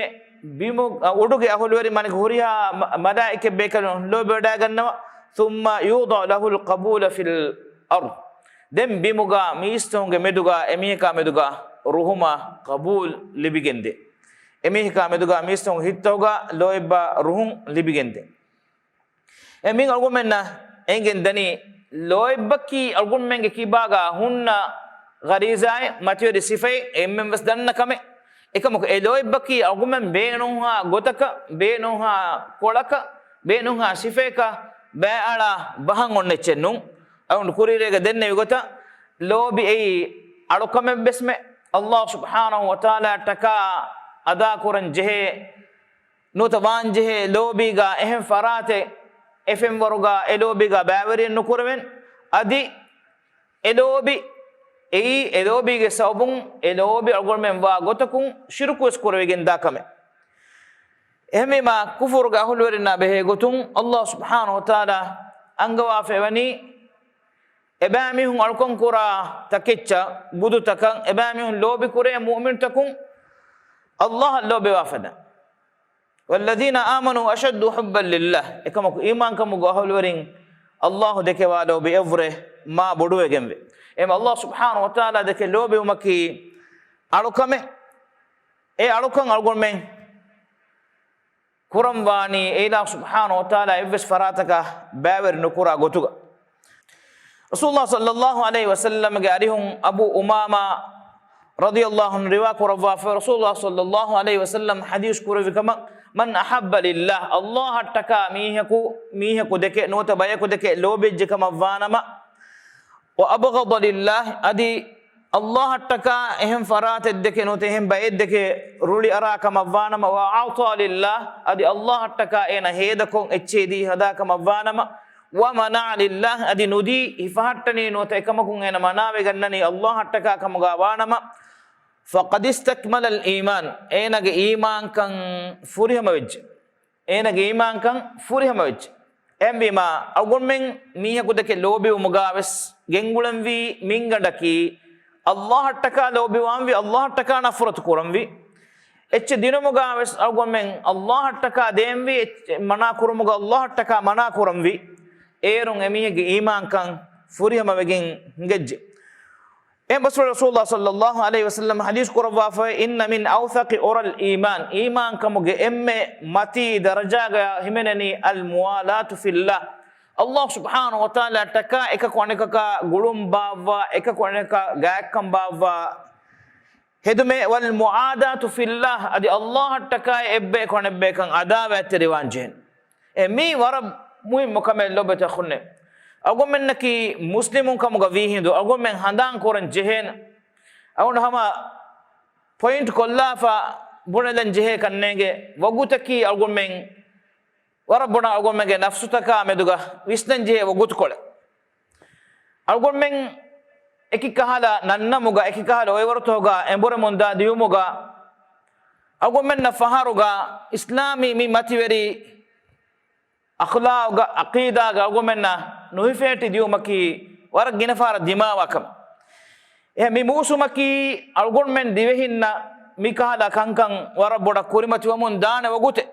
ބިމު، އަ، އުޑުގެ އަހުލުވެރި، މާނައަކީ ހުރިހާ މަ، މަލާއިކަތް ބޭކަލުން ލޯބިވަޑައިގަންނަވާ، ثم يوضع له القبول في الأرض. ދެން ބިމުގަ މީސްތަކުންގެ މެދުގަ އެމީހަކާ މެދުގަ ރުހުމާ ޤަބޫލް ލިބިގެންދޭ. އެމީހަކާ މެދުގަ މީސްތަކުން ހިތްތަކުގަ ލޯތްބާ ރުހުން ލިބިގެންދޭ. އެ މި އަޅުގަނޑުމެންނަށް އެނގެން ދަނީ، ލޯތްބަކީ އަޅުގަނޑުމެންގެ ކިބާގަ ހުންނަ ޣަރީޒާއެއް، މަތިވެރި ސިފައެއް، އެންމެން ވެސް ދަންނަ ކަމެއް. އެކަމަކު އެ ލޯތްބަކީ އަޅުގަނޑުމެން ބޭނުންހާ ގޮތަކަށް، ބޭނުންހާ ކޮޅަކަށް، ބޭނުންހާ ސިފަޔަކަށް ބައިއަޅާ ބަހަށް އޮންނަ އެއްޗެއް ނޫން. އަޅުގަނޑު ކުރީރޭގަ ދެންނެވި ގޮތަށް، ލޯބި އެއީ އަޅުކަމެއްވެސްމެ، ﷲ ސުބްޙާނަހޫ ވަތަޢާލާއަށްޓަކާ އަދާކުރަން ޖެހޭ، ނުވަތަ ވާން ޖެހޭ ލޯބީގަ އެހެން ފަރާތެއް އެ ފެންވަރުގަ އެ ލޯބީގަ ބައިވެރިއެއް ނުކުރެވެން. އަދި އެ ލޯބި އެއީ، އެ ލޯބީގެ ސަބަބުން އެ ލޯބި އަޅުގަނޑުމެން ވާ ގޮތަކުން ޝިރުކުވެސް ކުރެވިގެންދާ ކަމެއް. އެހެންވީމާ، ކުފުރުގެ އަހުލުވެރިންނާ ބެހޭ ގޮތުން ﷲ ސުބްޙާނަހޫ ވަތަޢާލާ އަންގަވާފައިވަނީ، އެބައިމީހުން އަޅުކަން ކުރާ ތަކެއްޗަށް، ބުދުތަކަށް، އެބައިމީހުން ލޯބި ކުރޭ މުއުމިނުތަކުން ﷲ އަށް ލޯބިވާ ފަދަ. وَالَّذِينَ آمَنُوا أَشَدُّ حُبًّا لِلَّهِ. އެކަމަކު އީމާންކަމުގެ އަހުލުވެރިން ﷲ ދެކެ ވާ ލޯބި އެއްވުރެ މާ ބޮޑުވެގެންވޭ. އެހެން ﷲ ސުބްޙާނަހޫ ވަތަޢާލާ ދެކެ ލޯބިވުމަކީ އަޅުކަމެއް. އެ އަޅުކަން އަޅުގަނޑުމެން ކުރަންވާނީ އެއިލާހު ސުބްޙާނަހޫ ވަތަޢާލާ އެއްވެސް ފަރާތަކަށް ބައިވެރި ނުކުރާ ގޮތުގަ. ރަސޫލުﷲ ޞައްލައްލާހު ޢަލައިހި ވަސައްލަމްގެ އަރިހުން އަބޫ އުމާމާ ރަޟިޔައްލާހު ޢަންހު ރިވާ ކުރައްވާފަ، ރަސޫލުﷲ ޞައްލައްލާހު ޢަލައިހި ވަސައްލަމް ޙަދީޘް ކުރެއްވި ކަމަށް، مَنْ أَحَبَّ لِلَّهِ، ﷲ އަށްޓަކާ މީހަކު، މީހަކު ދެކެ ނުވަތަ ބަޔަކު ދެކެ ލޯބިވެއްޖެ ކަމަށް ވާނަމަ، وَأَبْغَضَ لِلَّهِ، އަދި ﷲ އަށްޓަކާ އެހެން ފަރާތެއް ދެކެ ނުވަތަ އެހެން ބައެއް ދެކެ ރުޅި އަރާ ކަމަށް ވާނަމަ، وَأَعْطَى لِلَّهِ، އަދި ﷲ އަށްޓަކާ އޭނަ ހޭދަކޮށް އެއްޗެހި ދީ ހަދާ ކަމަށް ވާނަމަ، وَمَنَعَ لِلَّهِ، އަދި ނުދީ ހިފަހައްޓަނީ ނުވަތަ އެކަމަކުން އޭނަ މަނާވެގަންނަނީ ﷲ އަށްޓަކާ ކަމުގަ ވާނަމަ، فَقَدِ اسْتَكْمَلَ الْإِيمَانَ، އޭނަގެ އީމާންކަން ފުރިހަމަވެއްޖެ. އޭނަގެ އީމާންކަން ފުރިހަމަވެއްޖެ. އެހެންވީމާ، އަޅުގަނޑުމެން މީހަކު ދެކެ ލޯބިވުމުގާވެސް ގެންގުޅެންވީ މިންގަނޑަކީ، ﷲ އަށްޓަކާ ލޯބިވާންވީ، ﷲ އަށްޓަކާ ނަފްރަތު ކުރަންވީ. އެއްޗެއް ދިނުމުގާވެސް އަޅުގަނޑުމެން ﷲ އަށްޓަކާ ދޭންވީ، އެއްޗެއް މަނާ ކުރުމުގަ ﷲ އަށްޓަކާ މަނާ ކުރަންވީ. އޭރުން އެމީހެއްގެ އީމާންކަން ފުރިހަމަވެގެން ހިނގައްޖެ. އެހެން ބަސްފުޅު ރަސޫލުﷲ ޞައްލައްލާހު ޢަލައިހި ވަސައްލަމް ޙަދީޘް ކުރައްވާފައި، إِنَّ مِنْ أَوْثَقِ عُرَى الْإِيمَانِ، އީމާންކަމުގެ އެންމެ މަތީ ދަރަޖާގަ ހިމެނެނީ، الْمُوَالَاةُ فِي اللَّهِ، ﷲ ސުބްޙާނަހޫ ވަތަޢާލާއަށްޓަކާ އެކަކު އަނެކަކާ ގުޅުން ބާއްވާ، އެކަކު އަނެކަކާ ގާތްކަން ބާއްވާ ހެދުމެއް، وَالْمُعَادَاةُ فِي اللَّهِ، އަދި ﷲ އަށްޓަކާ އެއްބަޔަކު އަނެއްބަޔަކަށް ޢަދާވާތްތެރިވާން ޖެހެން. އެ މީ ވަރަށް މުހިންމު ކަމެއް ލޯބިތަކުންނޭ. އަޅުގަނޑުމެންނަކީ މުސްލިމުން ކަމުގަ ވީހިނދު އަޅުގަނޑުމެން ހަނދާން ކުރަން ޖެހޭނެ. އަޅުގަނޑު ހަމަ ޕޮއިންޓް ކޮށްލާފަ ބުނެލަން ޖެހޭ ކަންނޭނގެ ވަގުތަކީ އަޅުގަނޑުމެން ވަރަށް ބޮޑަށް އަޅުގަނޑުމެންގެ ނަފްސުތަކާ މެދުގަ ވިސްނަން ޖެހޭ ވަގުތުކޮޅެއް. އަޅުގަނޑުމެން އެކި ކަހަލަ ނަންނަމުގަ، އެކި ކަހަލަ އޮއިވަރުތަކުގަ އެނބުރެމުން ދާ ދިޔުމުގަ، އަޅުގަނޑުމެންނަށް ފަހަރުގަ އިސްލާމީ މި މަތިވެރި އަޚްލާގުގަ، ޢަޤީދާގަ އަޅުގަނޑުމެންނަށް ނުހިފޭޓި ދިޔުމަކީ ވަރަށް ގިނަފަހަރަށް ދިމާވާ ކަމެއް. އެ މި މޫސުމަކީ އަޅުގަނޑުމެން ދިވެހިންނަށް މި ކަހަލަ ކަންކަން ވަރަށް ބޮޑަށް ކުރިމަތިވަމުން ދާނެ ވަގުތެއް.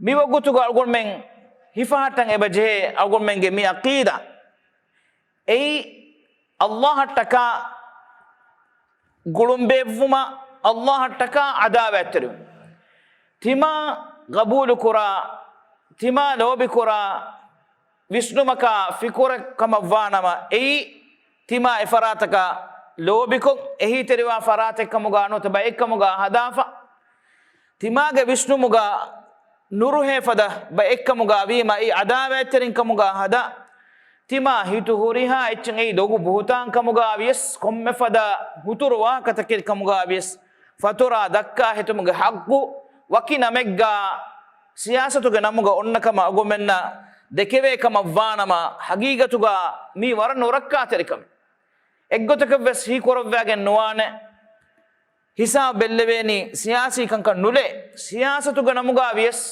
މި ވަގުތުގަ އަޅުގަނޑުމެން ހިފަހައްޓަން އެބަ ޖެހޭ އަޅުގަނޑުމެންގެ މި ޢަޤީދާ. އެއީ، ﷲ އަށްޓަކާ ގުޅުން ބޭއްވުމަށް، ﷲ އަށްޓަކާ ޢަދާވާތްތެރިވުން. ތިމާ ގަބޫލުކުރާ، ތިމާ ލޯބިކުރާ، ވިސްނުމަކާ ފިކުރެއް ކަމަށް ވާނަމަ، އެއީ ތިމާ އެފަރާތަކަށް ލޯބިކޮށް، އެހީތެރިވާ ފަރާތެއްކަމުގަ ނުވަތަ ބައެއްކަމުގަ ހަދާފަ، ތިމާގެ ވިސްނުމުގަ ނުރުހޭ ފަދަ ބައެއްކަމުގަ ވީމަ، އެއީ ޢަދާވާތްތެރިން ކަމުގަ ހަދާ، ތިމާ ހިތު ހުރިހާ އެއްޗެއް، އެއީ ލޮބު ބުހުތާން ކަމުގަ ވިޔަސް، ކޮންމެ ފަދަ ހުތުރު ވާހަކަތަކެއް ކަމުގަ ވިޔަސް، ފަތުރާ ދައްކާ ހެތުމުގެ ޙައްޤު ވަކި ނަމެއްގަ ސިޔާސަތުގެ ނަމުގަ އޮންނަ ކަމަށް އަޅުގަނޑުމެންނަށް ދެކެވޭ ކަމަށް ވާނަމަ، ޙަޤީޤަތުގަ މީ ވަރަށް ނުރައްކާތެރި ކަމެއް. އެއްގޮތަކަށް ވެސް ހީކުރައްވާގެން ނުވާނެ. ހިސާބު ބެއްލެވޭނީ ސިޔާސީ ކަންކަން ނުލޭ. ސިޔާސަތުގެ ނަމުގަ ވިޔަސް،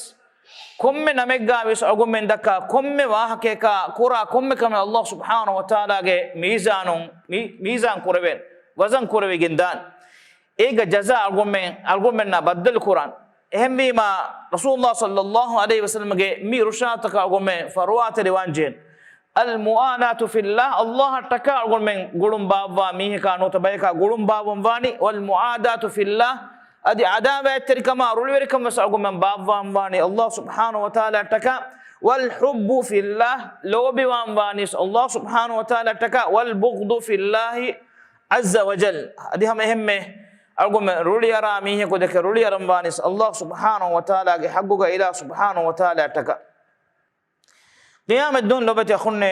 ކޮންމެ ނަމެއްގަ ވިޔަސް އަޅުގަނޑުމެން ދައްކާ ކޮންމެ ވާހަކަޔަކާ، ކުރާ ކޮންމެ ކަމެއް ﷲ ސުބްޙާނަހޫ ވަތަޢާލާގެ މީޒާނުން، މީ-، މީޒާން ކުރެވޭނެ، ވަޒަން ކުރެވިގެން ދާނެ. އޭގެ ޖަޒާ އަޅުގަނޑުމެން، އަޅުގަނޑުމެންނާ ބައްދަލު ކުރާނެ. އެހެންވީމާ، ރަސޫލުﷲ ޞައްލައްލާހު ޢަލައިހި ވަސައްލަމްގެ މި އިރުޝާދުތަކަށް އަޅުގަނޑުމެން ފަރުވާތެރިވާން ޖެހޭނެ. الْمُوَالَاةُ فِي اللَّهِ، ﷲ އަށްޓަކާ އަޅުގަނޑުމެން ގުޅުން ބާއްވާ މީހަކާ ނުވަތަ ބަޔަކާ ގުޅުން ބާއްވަން ވާނީ، وَالْمُعَادَاةُ فِي اللَّهِ، އަދި ޢަދާވާތްތެރިކަމާ ރުޅިވެރިކަން ވެސް އަޅުގަނޑުމެން ބާއްވަން ވާނީ، ﷲ ސުބްޙާނަހޫ ވަތަޢާލާ އަށްޓަކާ، وَالْحُبُّ فِي اللَّهِ، ލޯބިވާން ވާނީ ވެސް ﷲ ސުބްޙާނަހޫ ވަތަޢާލާ އަށްޓަކާ، وَالْبُغْضُ فِي اللَّهِ عَزَّ وَجَلَّ. އަދި ހަމަ އެހެންމެ އަޅުގަނޑުމެން ރުޅިއަރާ މީހަކު ދެކެ ރުޅިއަރަން ވާނީސް އައްލާހު ސުބްޙާނަހު ވަތަޢާލާގެ ޙައްޤުގަ އިލާހު ސުބްޙާނަހު ވަތަޢާލާއަށްޓަކާ. ޤިޔާމަތް ދުވަހު ލޮބުވެތި އަޚުންނޭ،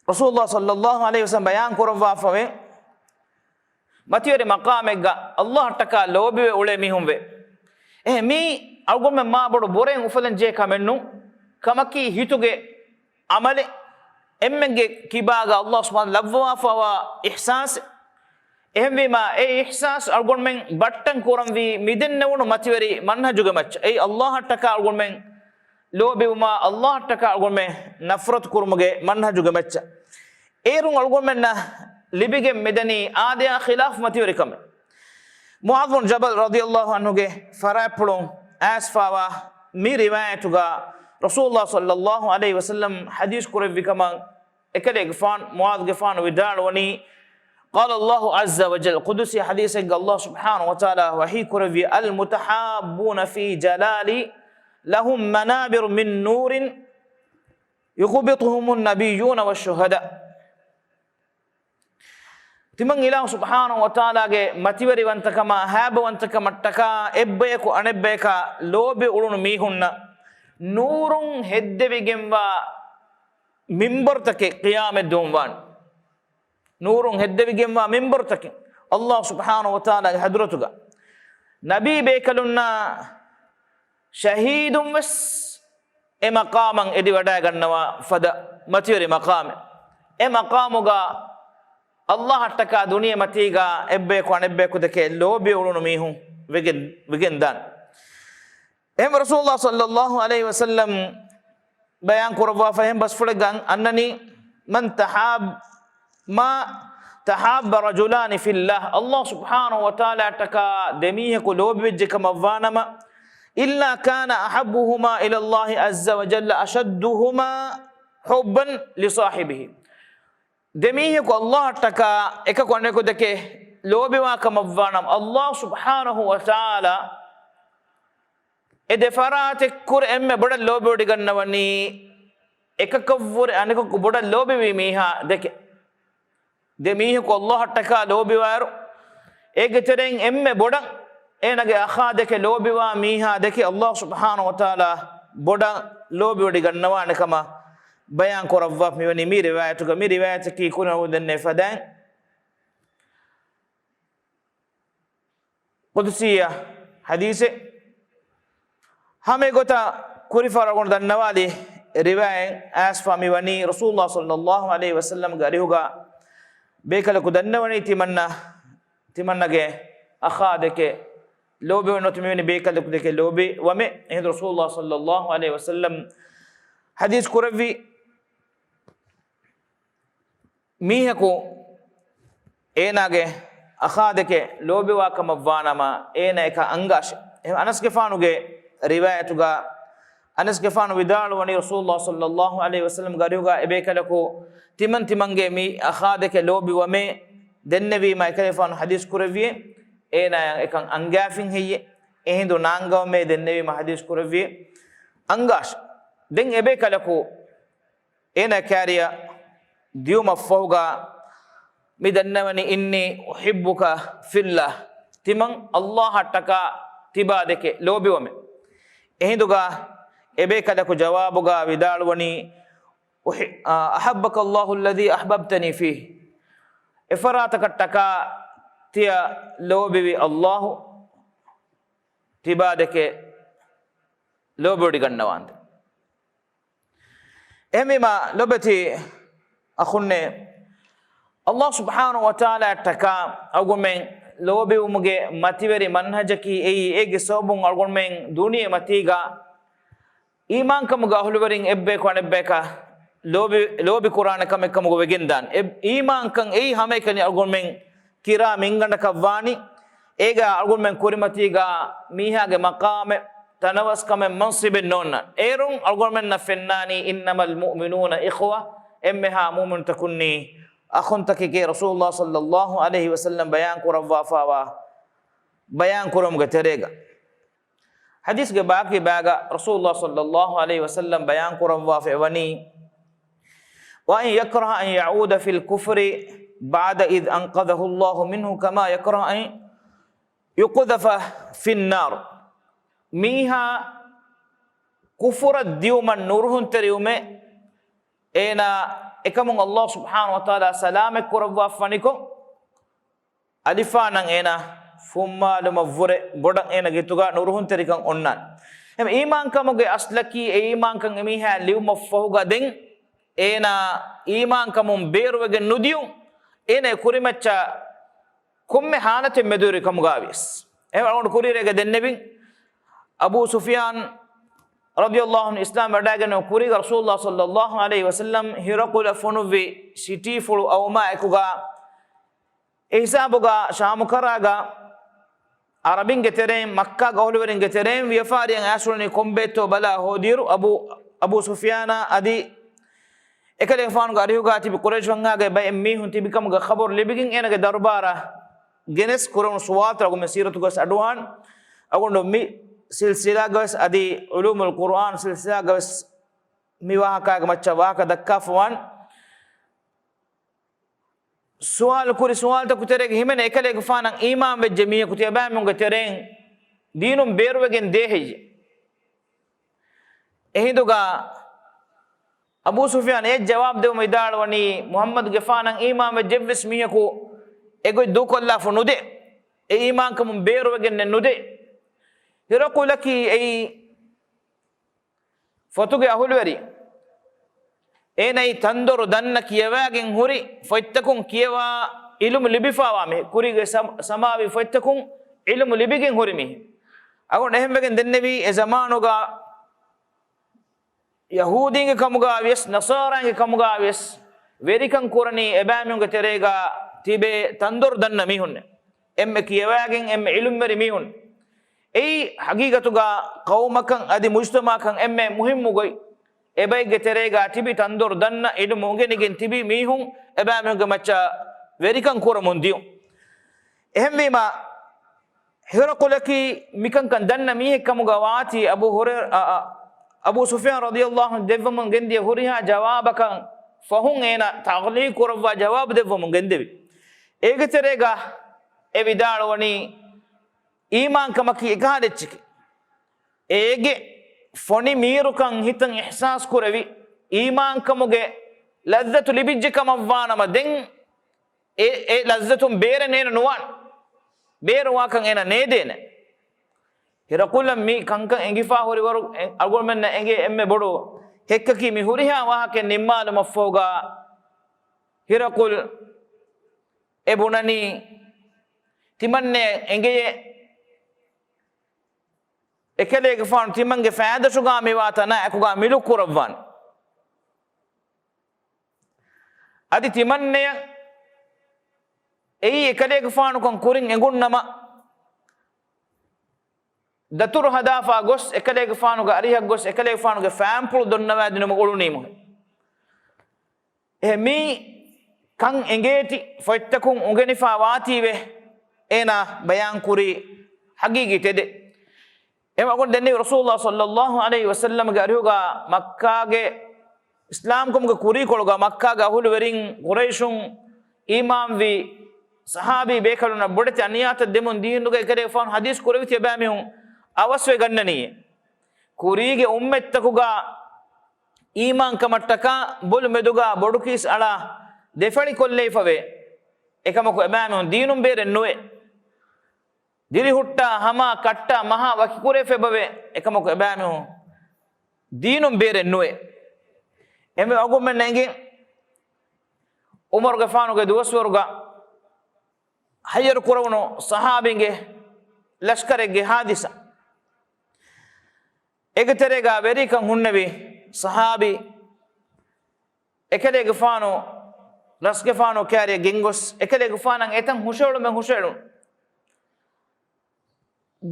ރަސޫލުﷲ ޞައްލައްލާހު ޢަލައިހި ވަސައްލަމަ ބަޔާން ކުރައްވާފަވޭ، މަތިވެރި މަޤާމެއްގަ އައްލާހަށްޓަކާ ލޯބިވެ އުޅޭ މީހުން ވޭ. އެހެން މީ އަޅުގަނޑުމެން މާ ބޮޑު ބުރައިން އުފަލަން ޖެހޭ ކަމެއް ނޫން. ކަމަކީ ހިތުގެ ޢަމަލެއް، އެންމެންގެ ކިބާގަ އައްލާހު ސުބްޙާނަހު ލައްވަވާފަވާ އިޙްސާސެއް. އެހެންވީމާ، އެ އިޙްސާސް އަޅުގަނޑުމެން ބައްޓަން ކުރަންވީ މިދެންނެވުނު މަތިވެރި މަންހަޖުގެ މައްޗަށް. އެއީ އައްލާހަށްޓަކާ އަޅުގަނޑުމެން ލޯބިވުމާ، އައްލާހަށްޓަކާ އަޅުގަނޑުމެން ނަފްރަތު ކުރުމުގެ މަންހަޖުގެ މައްޗަށް. އޭރުން އަޅުގަނޑުމެންނަށް ލިބިގެން މިދަނީ އާދަޔާ ޚިލާފު މަތިވެރިކަމެއް. މުޢާޛު ބިން ޖަބަލް ރަޟިޔައްލާހު ޢަންހުގެ ފަރާތްޕުޅުން އައިސްފަވާ މި ރިވާޔަތުގަ ރަސޫލުﷲ ޞައްލައްލާހު ޢަލައިހި ވަސައްލަމަ ޙަދީޘް ކުރެއްވި ކަމަށް އެކަލޭގެފާނު، މުޢާޛުގެފާނު ވިދާޅުވަނީ، قال الله عز وجل، ޤުދުސީ ޙަދީޘެއްގަ އައްލާހު ސުބްޙާނަހު ވަތަޢާލާ ވަޙީ ކުރެއްވި، المتحابون في جلالي لهم منابر من نور يغبطهم النبيون والشهداء. ތިމަން އިލާހު ސުބްޙާނަހު ވަތަޢާލާގެ މަތިވެރިވަންތަކަމާ ހައިބަވަންތަކަމަށްޓަކާ އެއްބަޔަކު އަނެއްބަޔަކާ ލޯބި އުޅުނު މީހުންނަށް ނޫރުން ހެއްދެވިގެންވާ މިންބަރުތަކެއް ޤިޔާމަތް ދުވަހު ވާނެ. ނޫރުން ހެއްދެވިގެންވާ މިންބަރުތަކެއް އައްލާހު ސުބްޙާނަހު ވަތަޢާލާގެ ޙަޟްރަތުގަ. ނަބީ ބޭކަލުންނާ ޝަހީދުން ވެސް އެ މަޤާމަށް އެދިވަޑައިގަންނަވާ ފަދަ މަތިވެރި މަޤާމެއް. އެ މަޤާމުގަ އައްލާހަށްޓަކާ ދުނިޔެމަތީގަ އެއްބަޔަކު އަނެއްބަޔަކު ދެކެ ލޯބި އުޅުނު މީހުން ވެގެން، ވެގެން ދާނެ. އެހެން ރަސޫލުﷲ ޞައްލައްލާހު ޢަލައިހި ވަސައްލަމަ ބަޔާން ކުރައްވާފަ އެހެން ބަސްފުޅެއްގަ އަންނަނީ، من تحاب، ما تحابا رجلان في الله، އައްލާހު ސުބްޙާނަހު ވަތަޢާލާއަށްޓަކާ ދެމީހަކު ލޯބިވެއްޖެ ކަމަށްވާނަމަ، إلا كان أحبهما إلى الله عز وجل أشدهما حبا لصاحبه. ދެމީހަކު އައްލާހަށްޓަކާ އެކަކު އަނެކު ދެކެ ލޯބިވާ ކަމަށްވާނަމަ، އައްލާހު ސުބްޙާނަހު ވަތަޢާލާ އެ ދެ ފަރާތެއްކުރެ އެންމެ ބޮޑަށް ލޯބިވޮޑިގަންނަވަނީ، އެކަކަށްވުރެ އަނެކަކު ބޮޑަށް ލޯބިވީ މީހާ ދެކެ. ދެ މީހަކު އައްލާހަށްޓަކާ ލޯބިވާއިރު، އޭގެ ތެރެއިން އެންމެ ބޮޑަށް އޭނާގެ އަޚާ ދެކެ ލޯބިވާ މީހާ ދެކެ އައްލާހު ސުބްޙާނަހު ވަތަޢާލާ ބޮޑަށް ލޯބިވޮޑިގަންނަވާނެ ކަމަށް ބަޔާން ކުރައްވާފަ މިވަނީ މި ރިވާޔަތުގަ. މި ރިވާޔަތަކީ ކުރިން އަޅުގަނޑުމެން ދެންނެވި ފަދައިން ޤުދުސީ ޙަދީޘެއް. ހަމަ އެގޮތަށް ކުރިފަހަރު އަޅުގަނޑު ދަންނަވާލި ރިވާޔަތް އައިސްފަ މިވަނީ ރަސޫލުﷲ ޞައްލައްލާހު ޢަލައިހި ވަސައްލަމްގެ އަރިހުގަ ބޭކަލަކު ދަންނަވަނީ ތިމަންނަ، ތިމަންނަގެ އަޚާ ދެކެ ލޯބިވަން ނުވަތަ މިވެނި ބޭކަލަކު ދެކެ ލޯބި ވަމެ. އެހިނދު ރަސޫލުﷲ ޞައްލައްލާހު ޢަލައިހި ވަސައްލަމް ޙަދީޘް ކުރެއްވި މީހަކު އޭނާގެ އަޚާ ދެކެ ލޯބިވާ ކަމަށްވާނަމަ، އޭނާ އެކަން އަންގާށޭ. އެހެން އަނަސްގެފާނުގެ ރިވާޔަތުގަ އަނަސްގެފާނު ވިދާޅުވަނީ ރަސޫލުﷲ ޞައްލައްލާހު ޢަލައިހި ވަސައްލަމްގެ އަރިހުގަ އެބޭކަލަކު ތިމަން ތިމަންގެ މި އަޚާ ދެކެ ލޯބިވަމޭ ދެންނެވީމަ އެކަލޭގެފާނު ޙަދީޘް ކުރެއްވިއޭ، އޭނާޔަށް އެކަން އަންގާފިން ހެއްޔޭ؟ އެހިނދު ނާންގަވަމޭ ދެންނެވީމަ ޙަދީޘް ކުރެއްވިއޭ، އަންގާށޭ. ދެން އެބޭކަލަކު އޭނާ ކާރިއަށް ދިޔުމަށްފަހުގަ މި ދަންނަވަނީ، إني أحبك في الله، ތިމަން އައްލާހަށްޓަކާ ތިބާ ދެކެ ލޯބިވަމޭ. އެހިނދުގަ އެބޭކަލަކު ޖަވާބުގަ ވިދާޅުވަނީ، أح-، أحبك الله الذي أحببتني فيه، އެފަރާތަކަށްޓަކާ ތިޔަ ލޯބިވި އައްލާހު ތިބާ ދެކެ ލޯބިވޮޑިގަންނަވާނދޭ. އެހެންވީމަ ލޮބެތި އަޚުންނޭ، އައްލާހު ސުބްޙާނަހު ވަތަޢާލާއަށްޓަކާ އަޅުގަނޑުމެން ލޯބިވުމުގެ މަތިވެރި މަންހަޖަކީ އެއީ، އޭގެ ސަބަބުން އަޅުގަނޑުމެން ދުނިޔެމަތީގަ އީމާންކަމުގެ އަހުލުވެރިން އެއްބަޔަކު އަނެއްބަޔަކަށް ލޯބި، ލޯބިކުރާނެ ކަމެއް ކަމުގަ ވެގެންދާނެ. އެ އީމާންކަން އެއީ ހަމައެކަނި އަޅުގަނޑުމެން ކިރާ މިންގަނޑަކަށްވާނީ. އޭގަ އަޅުގަނޑުމެން ކުރިމަތީގަ މީހާގެ މަޤާމެއް، ތަނަވަސްކަމެއް، މަންސިބެއް ނޯންނާނެ. އޭރުން އަޅުގަނޑުމެންނަށް ފެންނާނީ، إنما المؤمنون إخوة، އެންމެހާ މުއުމިނުތަކުންނީ އަޚުންތަކެކޭ، ރަސޫލުﷲ ޞައްލައްލާހު ޢަލައިހި ވަސައްލަމް ބަޔާން ކުރައްވާފައިވާ ބަޔާން ކުރުމުގެ ތެރޭގަ. ޙަދީޘްގެ ބާކީ ބާގަ ރަސޫލުﷲ ޞައްލައްލާހު ޢަލައިހި ވަސައްލަމް ބަޔާން ކުރައްވާފައި ވަނީ، وأن يكره أن يعود في الكفر بعد إذ أنقذه الله منه كما يكره أن يقذف في النار. މީހާ ކުފުރަށް ދިއުމަށް ނުރުހުންތެރިވުމެއް އޭނާ އެކަމުން ﷲ ސުބްޙާނަހޫ ވަތަޢާލާ ސަލާމަތް ކުރައްވާފަނިކޮށް، އަލިފާނަށް އޭނާ ފުއްމާލުމަށްވުރެ ބޮޑަށް އޭނަގެ ހިތުގަ ނުރުހުންތެރިކަން އޮންނާނެ. އެހެން އީމާންކަމުގެ އަސްލަކީ އެ އީމާންކަން އެމީހާ ލިޔުމަށްފަހުގަ ދެން އޭނާ އީމާންކަމުން ބޭރުވެގެން ނުދިޔުން، އޭނާ ކުރިމައްޗަށް ކޮންމެ ހާލަތެއް މެދުވެރި ކަމުގައިވިޔަސް. އެހެން އަޅުގަނޑު ކުރީރޭގަ ދެންނެވިން، އަބޫ ސުފިޔާން ރަޟިޔަﷲ ޢަންހު އިސްލާމް ވެޑާގެން ކުރީގަ ރަސޫލުﷲ ޞައްލަﷲ ޢަލައިހި ވަސައްލަމް ހިރަޤުލަ ފޮނުއްވި ސިޓީފުޅު އައުމާ އެކުގަ އެ ހިސާބުގަ ޝާމުކަރާގަ އަރަބިންގެ ތެރެއިން މައްކާގެ އަހުލުވެރިންގެ ތެރެއިން ވިޔަފާރިއަށް އައިސްއުޅެނީ ކޮންބައެއްތޯ ބަލާ ހޯދިއިރު އަބޫ، އަބޫ ސުފިޔާނާ އަދި އެކަލޭގެފާނުގެ އަރިހުގަ ތިބި ޤުރައިޝް ވަންހާގެ ބައެއް މީހުން ތިބިކަމުގެ ޚަބަރު ލިބިގެން އޭނާގެ ދަރުބާރަށް ގެނެސް ކުރެވުނު ސުވާލުތައް އަޅުގަނޑު މި ސީރަތުގަވެސް އަޑުއަހަން. އަޅުގަނޑު މި ސިލްސިލާގަވެސް އަދި ޢުލޫމުލް ޤުރުއާން ސިލްސިލާގަވެސް މި ވާހަކައިގެ މައްޗަށް ވާހަކަ ދައްކާފަވާން. ސުވާލު ކުރި ސުވާލުތަކު ތެރޭގަ ހިމެނޭ އެކަލޭގެފާނަށް އީމާން ވެއްޖެ މީހަކު ތިޔަބައިމީހުންގެ ތެރެއިން ދީނުން ބޭރުވެގެން ދޭ ހެއްޔެވެ؟ އެހިނދުގަ އަބޫ ސުފިޔާން އެ ޖަވާބު ދެވުމަށް ވިދާޅުވަނީ، މުޙައްމަދުގެފާނަށް އީމާން ވެއްޖެއްވެސް މީހަކު އެގޮތް ދޫކޮށްލާފަ ނުދޭ. އެ އީމާންކަމުން ބޭރުވެގެންނެއް ނުދޭ. ހިރަޤުލަކީ އެއީ ފޮތުގެ އަހުލުވެރި. އޭނައީ ތަންދޮރު ދަންނަ ކިޔަވާގެން ހުރި ފޮތްތަކުން ކިޔަވާ އިލުމު ލިބިފާވާ މީހެއް. ކުރީގެ ސަމް-، ސަމާވި ފޮތްތަކުން އިލުމު ލިބިގެން ހުރި މީހެއް. އަޅުގަނޑު އެހެންވެގެން ދެންނެވީ އެ ޒަމާނުގަ ޔަހޫދީންގެ ކަމުގަ ވިޔަސް ނަޞާރާންގެ ކަމުގަ ވިޔަސް ވެރިކަން ކުރަނީ އެބައިމީހުންގެ ތެރޭގަ ތިބޭ ތަންދޮރު ދަންނަ މީހުންނެއް. އެންމެ ކިޔަވާގެން އެންމެ އިލުމްވެރި މީހުން. އެއީ ހަގީގަތުގަ ޤައުމަކަށް އަދި މުޖްތަމަޢަކަށް އެންމެ މުހިއްމު ގޮތް. އެބައެއްގެ ތެރޭގަ ތިބި ތަންދޮރު ދަންނަ އިލުމު އުނގެނިގެން ތިބި މީހުން އެބައިމީހުންގެ މައްޗަށް ވެރިކަން ކުރަމުން ދިޔުން. އެހެންވީމަ، ހިރަޤުލަކީ މިކަންކަން ދަންނަ މީހެއް ކަމުގަ ވާތީ އަބޫ ހުރައިރާ، އަ، އަ، އަބޫ ސުފްޔާން ރަޟިޔަﷲ ޢަންހު ދެއްވަމުން ގެންދިޔަ ހުރިހާ ޖަވާބަކަށް ފަހުން އޭނާ ތަޢްލީޤު ކުރައްވާ ޖަވާބު ދެއްވަމުން ގެންދެވި. އޭގެ ތެރޭގަ އެ ވިދާޅުވަނީ، އީމާންކަމަކީ އެކަހަލަ އެއްޗެކޭ. އޭގެ ފޮނި މީރުކަން ހިތަށް އިޙްސާސް ކުރެވި، އީމާންކަމުގެ ލައްޒަތު ލިބިއްޖެ ކަމަށްވާނަމަ ދެން އެ، އެ ލައްޒަތުން ބޭރެއް އޭނަ ނުވާނެ. ބޭރުވާކަން އޭނަ ނޭދޭނެ. ހިރަޤުލަށް މި ކަންކަން އެނގިފާ ހުރިވަރު އެ، އަޅުގަނޑުމެންނަށް އެނގޭ އެންމެ ބޮޑު ހެއްކަކީ މި ހުރިހާ ވާހަކައެއް ނިންމާލުމަށްފަހުގަ ހިރަޤުލް އެ ބުނަނީ ތިމަންނަޔަށް އެނގެޔޭ އެކަލޭގެފާނު ތިމަންގެ ފައިދަށުގަ މިވާ ތަނާ އެކުގަ މިލުކު ކުރައްވާނެ. އަދި ތިމަންނަޔަށް އެއީ އެކަލޭގެފާނުކަން ކުރިން އެނގުންނަމަ، ދަތުރު ހަދާފަ ގޮސް އެކަލޭގެފާނުގެ އަރިހަށް ގޮސް އެކަލޭގެފާނުގެ ފައިންޕުޅު ދޮންނަވާދިނުމަށް އުޅުނީމުހެން. އެހެން މި ކަން އެނގޭތި ފޮތްތަކުން އުނގެނިފަ ވާތީވެ އޭނާ ބަޔާން ކުރީ ހަގީގީ ތެދެއް. އެމަގުން ދެންނެވި ރަސޫލުﷲ ޞައްލަﷲ ޢަލައިހި ވަސައްލަމްގެ އަރިހުގަ މައްކާގެ އިސްލާމްކަމުގެ ކުރީކޮޅުގަ މައްކާގެ އަހުލުވެރިން ޤުރައިޝުން އީމާންވި ޞަޙާބީ ބޭކަލުންނަށް ބޮޑެތި އަނިޔާތައް ދެމުން ދިޔުން ނުގަ އެކަލޭގެފާނު ޙަދީޘް ކުރެވި ތިޔަބައިމީހުން އަވަސްވެ ގަންނަނީ. ކުރީގެ އުއްމަތްތަކުގަ އީމާންކަމަށްޓަކާ ބޮލުމެދުގަ ބޮޑުކީސް އަޅާ ދެފަޅިކޮށްލައިފަވޭ. އެކަމަކު އެބައިމީހުން ދީނުން ބޭރެއް ނުވޭ. ދިރިހުއްޓާ ހަމާ ކައްޓާ މަހާ ވަކިކުރެވިފައިބަވޭ. އެކަމަކު އެބައިމީހުން ދީނުން ބޭރެއް ނުވޭ. އެންމެ އަގުމެން އެނގިން ޢުމަރުގެފާނުގެ ދުވަސްވަރުގަ ހައްޔަރު ކުރެވުނު ޞަޙާބީންގެ ލަޝްކަރެއްގެ ހާދިސާ. އޭގެ ތެރޭގަ ވެރިކަން ހުންނެވި ޞަޙާބީ އެކަލޭގެފާނު ރަސްގެފާނު ކާރިއަށް ގެންގޮސް، އެކަލޭގެފާނަށް އެތަން ހުށައެޅުމެއް ހުށައެޅުނު.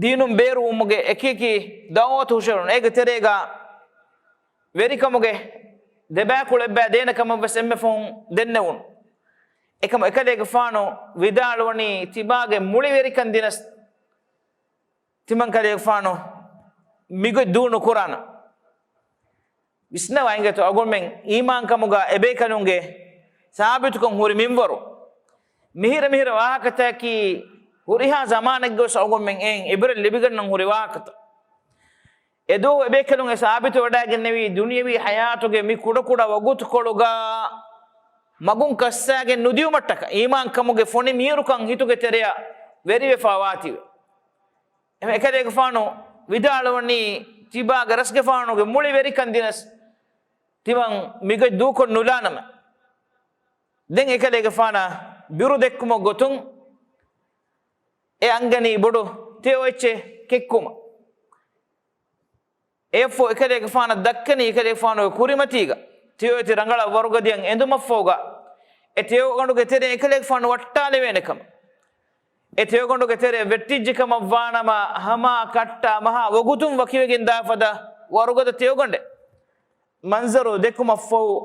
ދީނުން ބޭރުވުމުގެ އެކިއެކި ދަޢުވަތު ހުށައެޅުނު. އޭގެ ތެރޭގަ ވެރިކަމުގެ ދެބައިކުޅަ އެއްބައި ދޭނެ ކަމަށްވެސް އެންމެ ފަހުން ދެންނެވުނު. އެކަމަ އެކަލޭގެފާނު ވިދާޅުވަނީ ތިބާގެ މުޅި ވެރިކަން ދިނަސް ތިމަން ކަލޭގެފާނު މިގޮތް ދޫ ނުކުރާނަން. ވިސްނަވާ އިނގޭތޯ އަގުންމެން އީމާންކަމުގަ އެބޭކަލުންގެ ސާބިތުކަން ހުރި މިންވަރު. މިހިރަ މިހިރަ ވާހަކަތަކީ ހުރިހާ ޒަމާނެއްގަވެސް އަޅުގަނޑުމެން އެއިން އިބްރަތް ލިބިގަންނަން ހުރި ވާހަކަތައް. އެދުވަހު އެބޭކަލުން އެ ސާބިތު ވެވަޑައިގެންނެވީ ދުނިޔަވީ ހަޔާތުގެ މި ކުޑަކުޑަ ވަގުތުކޮޅުގަ މަގުން ކައްސާގެން ނުދިއުމަށްޓަކައި، އީމާންކަމުގެ ފޮނި މީރުކަން ހިތުގެ ތެރެއަށް ވެރިވެފަ ވާތީވެ. އެހެން އެކަލޭގެފާނު ވިދާޅުވަނީ، ތިބާގެ ރަސްގެފާނުގެ މުޅި ވެރިކަން ދިނަސް ތިމަން މިގޮތް ދޫކޮށް ނުލާނަމަ. ދެން އެކަލޭގެފާނަށް ބިރު ދެއްކުމަށް ގޮތުން އެ އަންގަނީ ބޮޑު ތެޔޮ އެއްޗެއް ކެއްކުމަށް. އެއަށްފަހު އެކަލޭގެފާނަށް ދައްކަނީ އެކަލޭގެފާނުގެ ކުރިމަތީގަ ތެޔޮއެތި ރަނގަޅަށް ވަރުގަދަޔަށް އެނދުމަށްފަހުގަ، އެ ތެޔޮގަނޑުގެ ތެރެއަށް އެކަލޭގެފާނު ވައްޓާލެވޭނެ ކަމަށް. އެ ތެޔޮގަނޑުގެ ތެރެއަށް ވެއްޓިއްޖެ ކަމަށް ވާނަމަ، ހަމަ ކައްޓާ މަހާ ވަގުތުން ވަކިވެގެން ދާ ފަދަ ވަރުގަދަ ތެޔޮގަނޑެއް. މަންޒަރު ދެއްކުމަށްފަހު،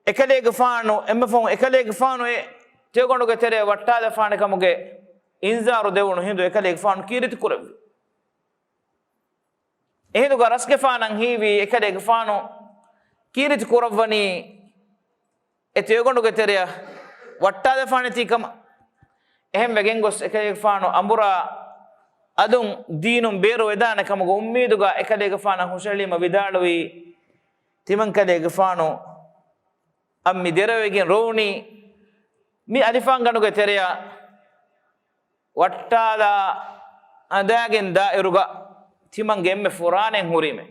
އެކަލޭގެފާނު، އެންމެ ފަހުން އެކަލޭގެފާނު އެ ތެޔޮގަނޑުގެ ތެރެއަށް ވައްޓާލަފާނެ ކަމުގެ އިންޒާރު ދެވުނު ހިނދު އެކަލޭގެފާނު ކީރިތި ކުރެއްވި. އެހިނދުގަ ރަސްގެފާނަށް ހީވީ އެކަލޭގެފާނު ކީރިތި ކުރައްވަނީ އެ ތެޔޮގަނޑުގެ ތެރެއަށް ވައްޓާލަފާނެތީ ކަމަށް. އެހެން ވެގެން ގޮސް އެކަލޭގެފާނު އަނބުރާ އަލުން ދީނުން ބޭރު ވެދާނެ ކަމުގެ އުއްމީދުގަ އެކަލޭގެފާނަށް ހުށައެޅީމަ ވިދާޅުވީ، ތިމަން ކަލޭގެފާނު އަށް މި ދެރަވެގެން ރޮވުނީ މި އަލިފާންގަނޑުގެ ތެރެއަށް ވައްޓާލާ އަނދާގެން ދާއިރުގަ ތިމަންގެ އެންމެ ފުރާނައެއް ހުރީމޭ.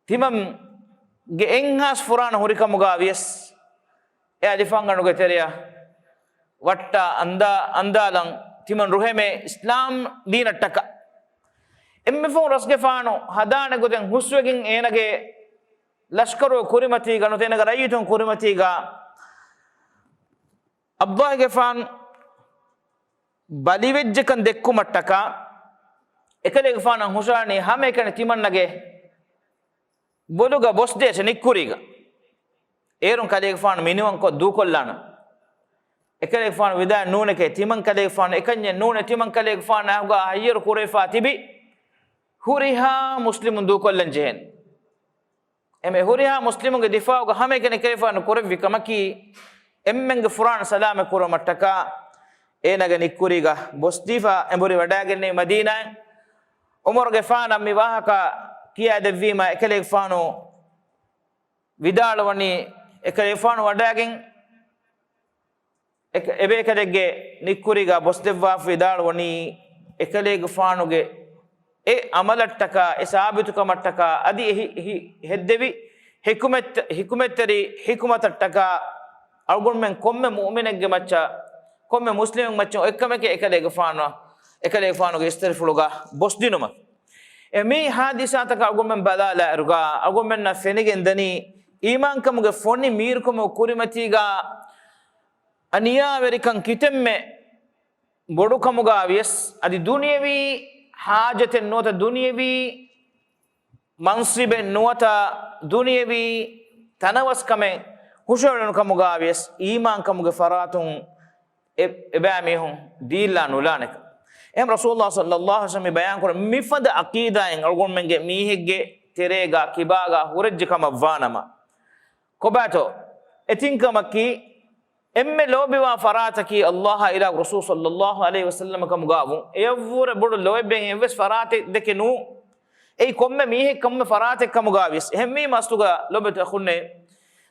ތިމަންގެ އެއްހާސް ފުރާނަ ހުރިކަމުގަ ވިޔަސް އެ އަލިފާންގަނޑުގެ ތެރެއަށް ވައްޓާ އަނދާ، އަނދާލަން ތިމަން ރުހެމޭ އިސްލާމް ދީނަށްޓަކާ. އެންމެ ފަހުން ރަސްގެފާނު ހަދާނެ ގޮތެއް ހުސްވެގެން އޭނަގެ ލަޝްކަރު ކުރިމަތީގަ ނުވަތަ އޭނަގެ ރައްޔިތުން ކުރިމަތީގަ އަބްދުﷲގެފާން ބަލިވެއްޖެކަން ދެއްކުމަށްޓަކާ، އެކަލޭގެފާނަށް ހުށައަޅަނީ ހަމައެކަނި ތިމަންނަގެ ބޮލުގަ ބޮސްދޭށޭ ނިއްކުރީގަ. އޭރުން ކަލޭގެފާނު މިނިވަންކޮށް ދޫކޮށްލާނަން. އެކަލޭގެފާނު ވިދާޅު ނޫނެކޭ، ތިމަން ކަލޭގެފާނު އެކަންޏެއް ނޫނޭ، ތިމަން ކަލޭގެފާނާ އެކުގަ ހައްޔަރު ކުރެވިފާ ތިބި ހުރިހާ މުސްލިމުން ދޫކޮށްލަން ޖެހޭނެ. އެމެ ހުރިހާ މުސްލިމުންގެ ދިފާއުގަ ހަމައެކަނި ކަލޭގެފާނު ކުރެއްވި ކަމަކީ، އެންމެންގެ ފުރާނަ ސަލާމަތް ކުރުމަށްޓަކާ އޭނާގެ ނިއްކުރީގަ ބޮސްދީފަ އެނބުރި ވަޑައިގެންނެވި މަދީނާއިން. ޢުމަރުގެފާނަށް މި ވާހަކަ ކިޔާދެއްވީމަ އެކަލޭގެފާނު ވިދާޅުވަނީ، އެކަލޭގެފާނު ވަޑައިގެން އެ-، އެބޭކަލެއްގެ ނިއްކުރީގަ ބޮސްދެއްވާފަ ވިދާޅުވަނީ، އެކަލޭގެފާނުގެ އެ ޢަމަލަށްޓަކާ، އެ ސާބިތުކަމަށްޓަކާ އަދި އެ ހި-، ހި-، ހެއްދެވި ޙިކުމަތް-، ޙިކުމަތްތެރި ޙިކުމަތަށްޓަކާ އަޅުގަނޑުމެން ކޮންމެ މުއުމިނެއްގެ މައްޗަށް، ކޮންމެ މުސްލިމެއްގެ މައްޗަށް އޮތްކަމެކޭ އެކަލޭގެފާނު، އެކަލޭގެފާނުގެ އިސްތަށިފުޅުގަ ބޮސްދިނުމަށް. އެ މި ޙާދިސާތަކަށް އަޅުގަނޑުމެން ބަލާލާއިރުގަ، އަޅުގަނޑުމެންނަށް ފެނިގެން ދަނީ، އީމާންކަމުގެ ފޮނި މީރުކަމުގެ ކުރިމަތީގަ އަނިޔާވެރިކަން ކިތަންމެ ބޮޑުކަމުގަ ވިޔަސް، އަދި ދުނިޔަވީ ޙާޖަތެއް ނުވަތަ ދުނިޔަވީ މަންސިބެއް ނުވަތަ ދުނިޔަވީ ތަނަވަސްކަމެއް ހުށައެޅުނު ކަމުގަ ވިޔަސް، އީމާންކަމުގެ ފަރާތުން އެ-، އެބައިމީހުން ދީއްލާ ނުލާނެކަން. އެހެން ރަސޫލުﷲ ޞައްލަﷲ ޢަލައިހި ވަސައްލަމަ މި ބަޔާންކުރަން މިފަދަ ޢަޤީދާއެއް އަޅުގަނޑުމެންގެ މީހެއްގެ ތެރޭގަ ކިބާގަ ހުރެއްޖެ ކަމަށްވާނަމަ، ކޮބާތޯ އެތިން ކަމަކީ، އެންމެ ލޯބިވާ ފަރާތަކީ ﷲ އާއި އިލާހު ރަސޫލު ޞައްލަﷲ ޢަލައިހި ވަސައްލަމަ ކަމުގަ ވުން. އެޔަށްވުރެ ބޮޑު ލޯތްބެއް އެއްވެސް ފަރާތެއް ދެކެ ނޫ. އެއީ ކޮންމެ މީހެއް ކޮންމެ ފަރާތެއް ކަމުގަ ވިޔަސް. އެހެންވީމަ އަސްލުގަ ލޯބިވެތި އަޚުންނޭ،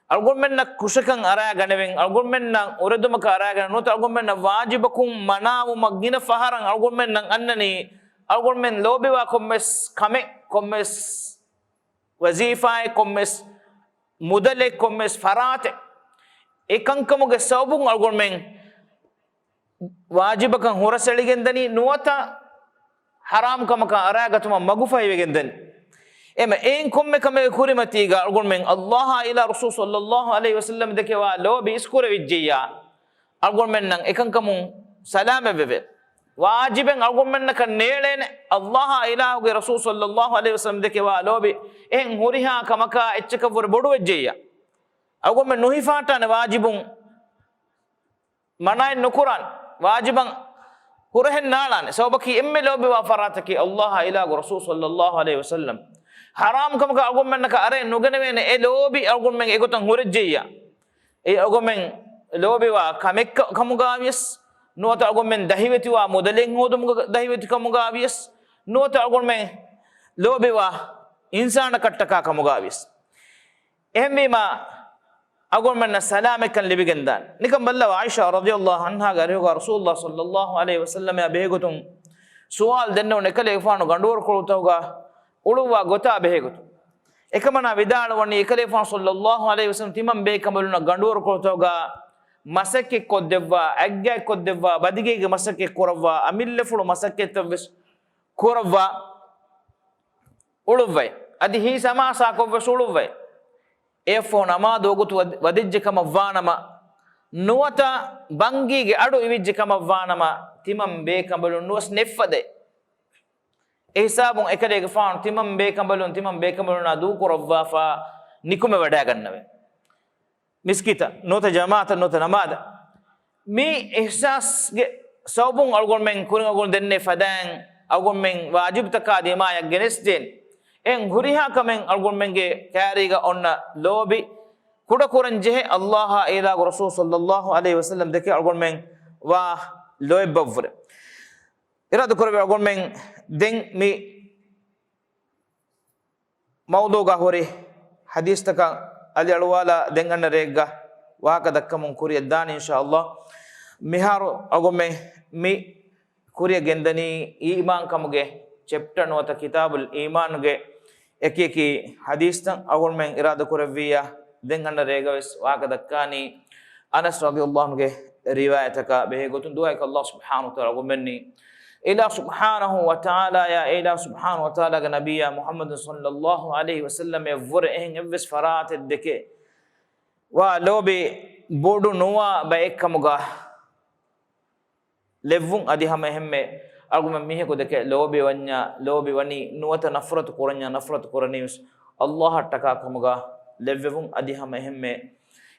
އަޅުގަނޑުމެންނަށް ކުށަކަށް އަރާގަނެވެން، އަޅުގަނޑުމެންނަށް އުރެދުމަކަށް އަރާގަނެވެން، ނުވަތަ އަޅުގަނޑުމެންނަށް ވާޖިބަކުން މަނާވުމަށް ގިނަ ފަހަރަށް އަޅުގަނޑުމެންނަށް އަންނަނީ، އަޅުގަނޑުމެން ލޯބިވާ ކޮންމެސް ކަމެއް، ކޮންމެސް ވަޒީފާއެއް، ކޮންމެސް މުދަލެއް، ކޮންމެސް ފަރާތެއް، އެ ކަންކަމުގެ ސަބަބުން އަޅުގަނޑުމެން ވާޖިބަކަށް ހުރަސްއެޅިގެންދަނީ، ނުވަތަ ޙަރާމް ކަމަކަށް އަރާގަތުމަށް މަގުފަހިވެގެންދަނީ. އެމަ އެއިން ކޮންމެ ކަމެއްގެ ކުރިމަތީގަ އަޅުގަނޑުމެން ﷲ އާއި އިލާހު ރަސޫލު ޞައްލަﷲ ޢަލައިހި ވަސައްލަމަ ދެކެވާ ލޯބި އިސްކުރެވިއްޖެއްޔާ، އަޅުގަނޑުމެންނަށް އެކަންކަމުން ސަލާމަތްވެވޭ. ވާޖިބެއް އަޅުގަނޑުމެންނަކަށް ނޭޅޭނެ، ﷲ އާއި އިލާހުގެ ރަސޫލު ޞައްލަﷲ ޢަލައިހި ވަސައްލަމަ ދެކެވާ ލޯބި އެހެން ހުރިހާ ކަމަކާ އެއްޗަކަށްވުރެ ބޮޑުވެއްޖެއްޔާ. އަޅުގަނޑުމެން ނުހިފާއްޓާނެ ވާޖިބުން މަނާއެއް ނުކުރާނެ، ވާޖިބަށް ހުރަހެއް ނާޅާނެ. ސަބަބަކީ އެންމެ ލޯބިވާ ފަރާތަކީ ﷲ އާއި އިލާހުގެ ރަސޫލު ޞައްލަﷲ ޢަލައިހި ވަސައްލަމަ. ޙަރާމް ކަމަކަށް އަޅުގަނޑުމެންނަކަށް އަރައެއް ނުގެނެވޭނެ އެ ލޯބި އަޅުގަނޑުމެން އެގޮތަށް ހުރެއްޖެއްޔާ. އެ އަޅުގަނޑުމެން ލޯބިވާ ކަމެއް ކަ-، ކަމުގާވިޔަސް، ނުވަތަ އަޅުގަނޑުމެން ދަހިވެތިވާ މުދަލެއް ހޯދުމުގަ ދަހިވެތި ކަމުގާވިޔަސް، ނުވަތަ އަޅުގަނޑުމެން ލޯބިވާ އިންސާނަކަށްޓަކާ ކަމުގާވިޔަސް. އެހެންވީމާ، އަޅުގަނޑުމެންނަށް ސަލާމަތްކަން ލިބިގެންދާނެ. ނިކަން ބައްލަވާ، ޢާއިޝާ ރަޟިޔަﷲ ޢަންހާގެ އަރިހުގަ ރަސޫލުﷲ ޞައްލަﷲ ޢަލައިހި ވަސައްލަމާ ބެހޭގޮތުން ސުވާލު ދެންނެވުނު، އެކަލޭގެފާނު ގަނޑުވަރުކޮޅުތަކުގަ އުޅުއްވާ ގޮތާ ބެހޭގޮތުން. އެކަމަނާ ވިދާޅުވަނީ، އެކަލޭގެފާނު ޞައްލަﷲ ޢަލައިހި ވަސައްލަމަ ތިމަން ބޭކަނބަލުންނަށް ގަނޑުވަރުކޮޅުތަކުގަ މަސައްކަތް ކޮށްދެއްވާ، އަތްގައި ކޮށްދެއްވާ، ބަދިގޭގެ މަސައްކަތް ކުރައްވާ، އަމިއްލަފުޅު މަސައްކަތްތައް ވެސް ކުރައްވާ އުޅުއްވައި. އަދި ހީސް ހަމާސާކޮށް ވެސް އުޅުއްވައި. އެއަށްފަހު ނަމާދު ވަގުތު ވަދި-، ވަދެއްޖެ ކަމަށް ވާނަމަ، ނުވަތަ ބަންގީގެ އަޑު އިވިއްޖެ ކަމަށް ވާނަމަ، ތިމަން ބޭކަނބަލުން ނުވަސް ނެތްފަދައި. އެ ހިސާބުން އެކަލޭގެފާނު ތިމަން ބޭކަނބަލުން، ތިމަން ބޭކަނބަލުންނާ ދޫކުރައްވާފަ ނިކުމެވަޑައިގަންނަވައި. މިސްކިތަށް ނުވަތަ ޖަމާޢަތަށް ނުވަތަ ނަމާދަށް. މި އިޙްސާސްގެ ސަބަބުން އަޅުގަނޑުމެން ކުރިން އަޅުގަނޑު ދެންނެވި ފަދައިން އަޅުގަނޑުމެން ވާޖިބުތަކާ ދިމާޔަށް ގެނެސްދޭން. އެހެން ހުރިހާ ކަމެއް އަޅުގަނޑުމެންގެ ކައިރީގަ އޮންނަ ލޯބި ކުޑަކުރަން ޖެހޭ، ﷲ އާއި އޭނާގެ ރަސޫލު ޞައްލަﷲ ޢަލައިހި ވަސައްލަމަ ދެކެ އަޅުގަނޑުމެން ވާ ލޯތްބަށްވުރެ. އިރާދަކުރެއްވި އަޅުގަނޑުމެން ދެން މި މައުޟޫޢުގަ ހުރި ޙަދީޘްތަކަށް އަލިއަޅުވާލާ ދެން އަންނަ ރެއެއްގަ ވާހަކަ ދައްކަމުން ކުރިއަށް ދާނީ އިންޝާﷲ. މިހާރު އަޅުގަނޑުމެން މި ކުރިއަށް ގެންދަނީ އީމާންކަމުގެ ޗެޕްޓަ ނުވަތަ ކިތާބުލް އީމާންގެ އެކި އެކި ޙަދީޘްތައް. އަޅުގަނޑުމެން އިރާދަކުރެއްވިއްޔާ ދެން އަންނަ ރޭގަ ވެސް ވާހަކަ ދައްކާނީ އަނަސް ރަޟިޔަﷲ ޢަންހުގެ ރިވާޔަތަކާ ބެހޭގޮތުން. ދުޢާއަކީ ﷲ ސުބްޙާނަހޫ ވަތަޢާލާ އަޅުގަނޑުމެންނަށް އެއިލާހު ސުބްޙާނަހޫ ވަތަޢާލާއާ، އެއިލާހު ސުބްޙާނަހޫ ވަތަޢާލާގެ ނަބިއްޔާ މުޙައްމަދު ޞައްލަﷲ ޢަލައިހި ވަސައްލަމައަށްވުރެ އެހެން އެއްވެސް ފަރާތެއް ދެކެ ވާ ލޯބި ބޮޑު ނުވާ ބައެއްކަމުގަ ލެއްވުން. އަދި ހަމަ އެހެންމެ އަޅުގަނޑު މީހަކު ދެކެ ލޯބި ވަންޏާ ލޯބި ވަނީ ނުވަތަ ނަފްރަތު ކުރަންޏާ ނަފްރަތު ކުރަނީވެސް ﷲ އަށްޓަކާ ކަމުގަ ލެއްވެވުން. އަދި ހަމަ އެހެންމެ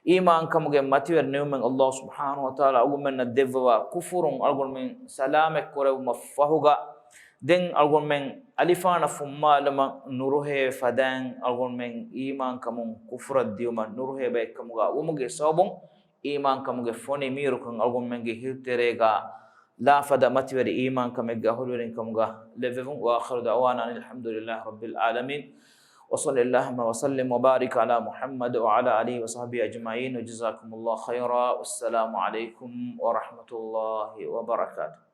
އީމާންކަމުގެ މަތިވެރި ނިޢުމަތް ﷲ ސުބްޙާނަހޫ ވަތަޢާލާ އަޅުގަނޑުމެންނަށް ދެއްވަވާ ކުފުރުން އަޅުގަނޑުމެން ސަލާމަތްކުރެވުމަށްފަހުގަ، ދެން އަޅުގަނޑުމެން އަލިފާނަށް ފުއްމާލުމަށް ނުރުހޭ ފަދައިން އަޅުގަނޑުމެން އީމާންކަމުން ކުފުރަށް ދިޔުމަށް ނުރުހޭ ބައެއްކަމުގަ ވުމުގެ ސަބަބުން އީމާންކަމުގެ ފޮނި މީރުކަން އަޅުގަނޑުމެންގެ ހިތްތެރޭގަ ލާފަދަ މަތިވެރި އީމާންކަމެއްގެ އަހުލުވެރިންކަމުގަ ލެއްވެވުން. وآخر دعوانا أن الحمد لله رب العالمين. وصل اللهم وسلم وبارك على محمد وعلى آله وصحبه أجمعين. وجزاكم الله خيرا. والسلام عليكم ورحمة الله وبركاته.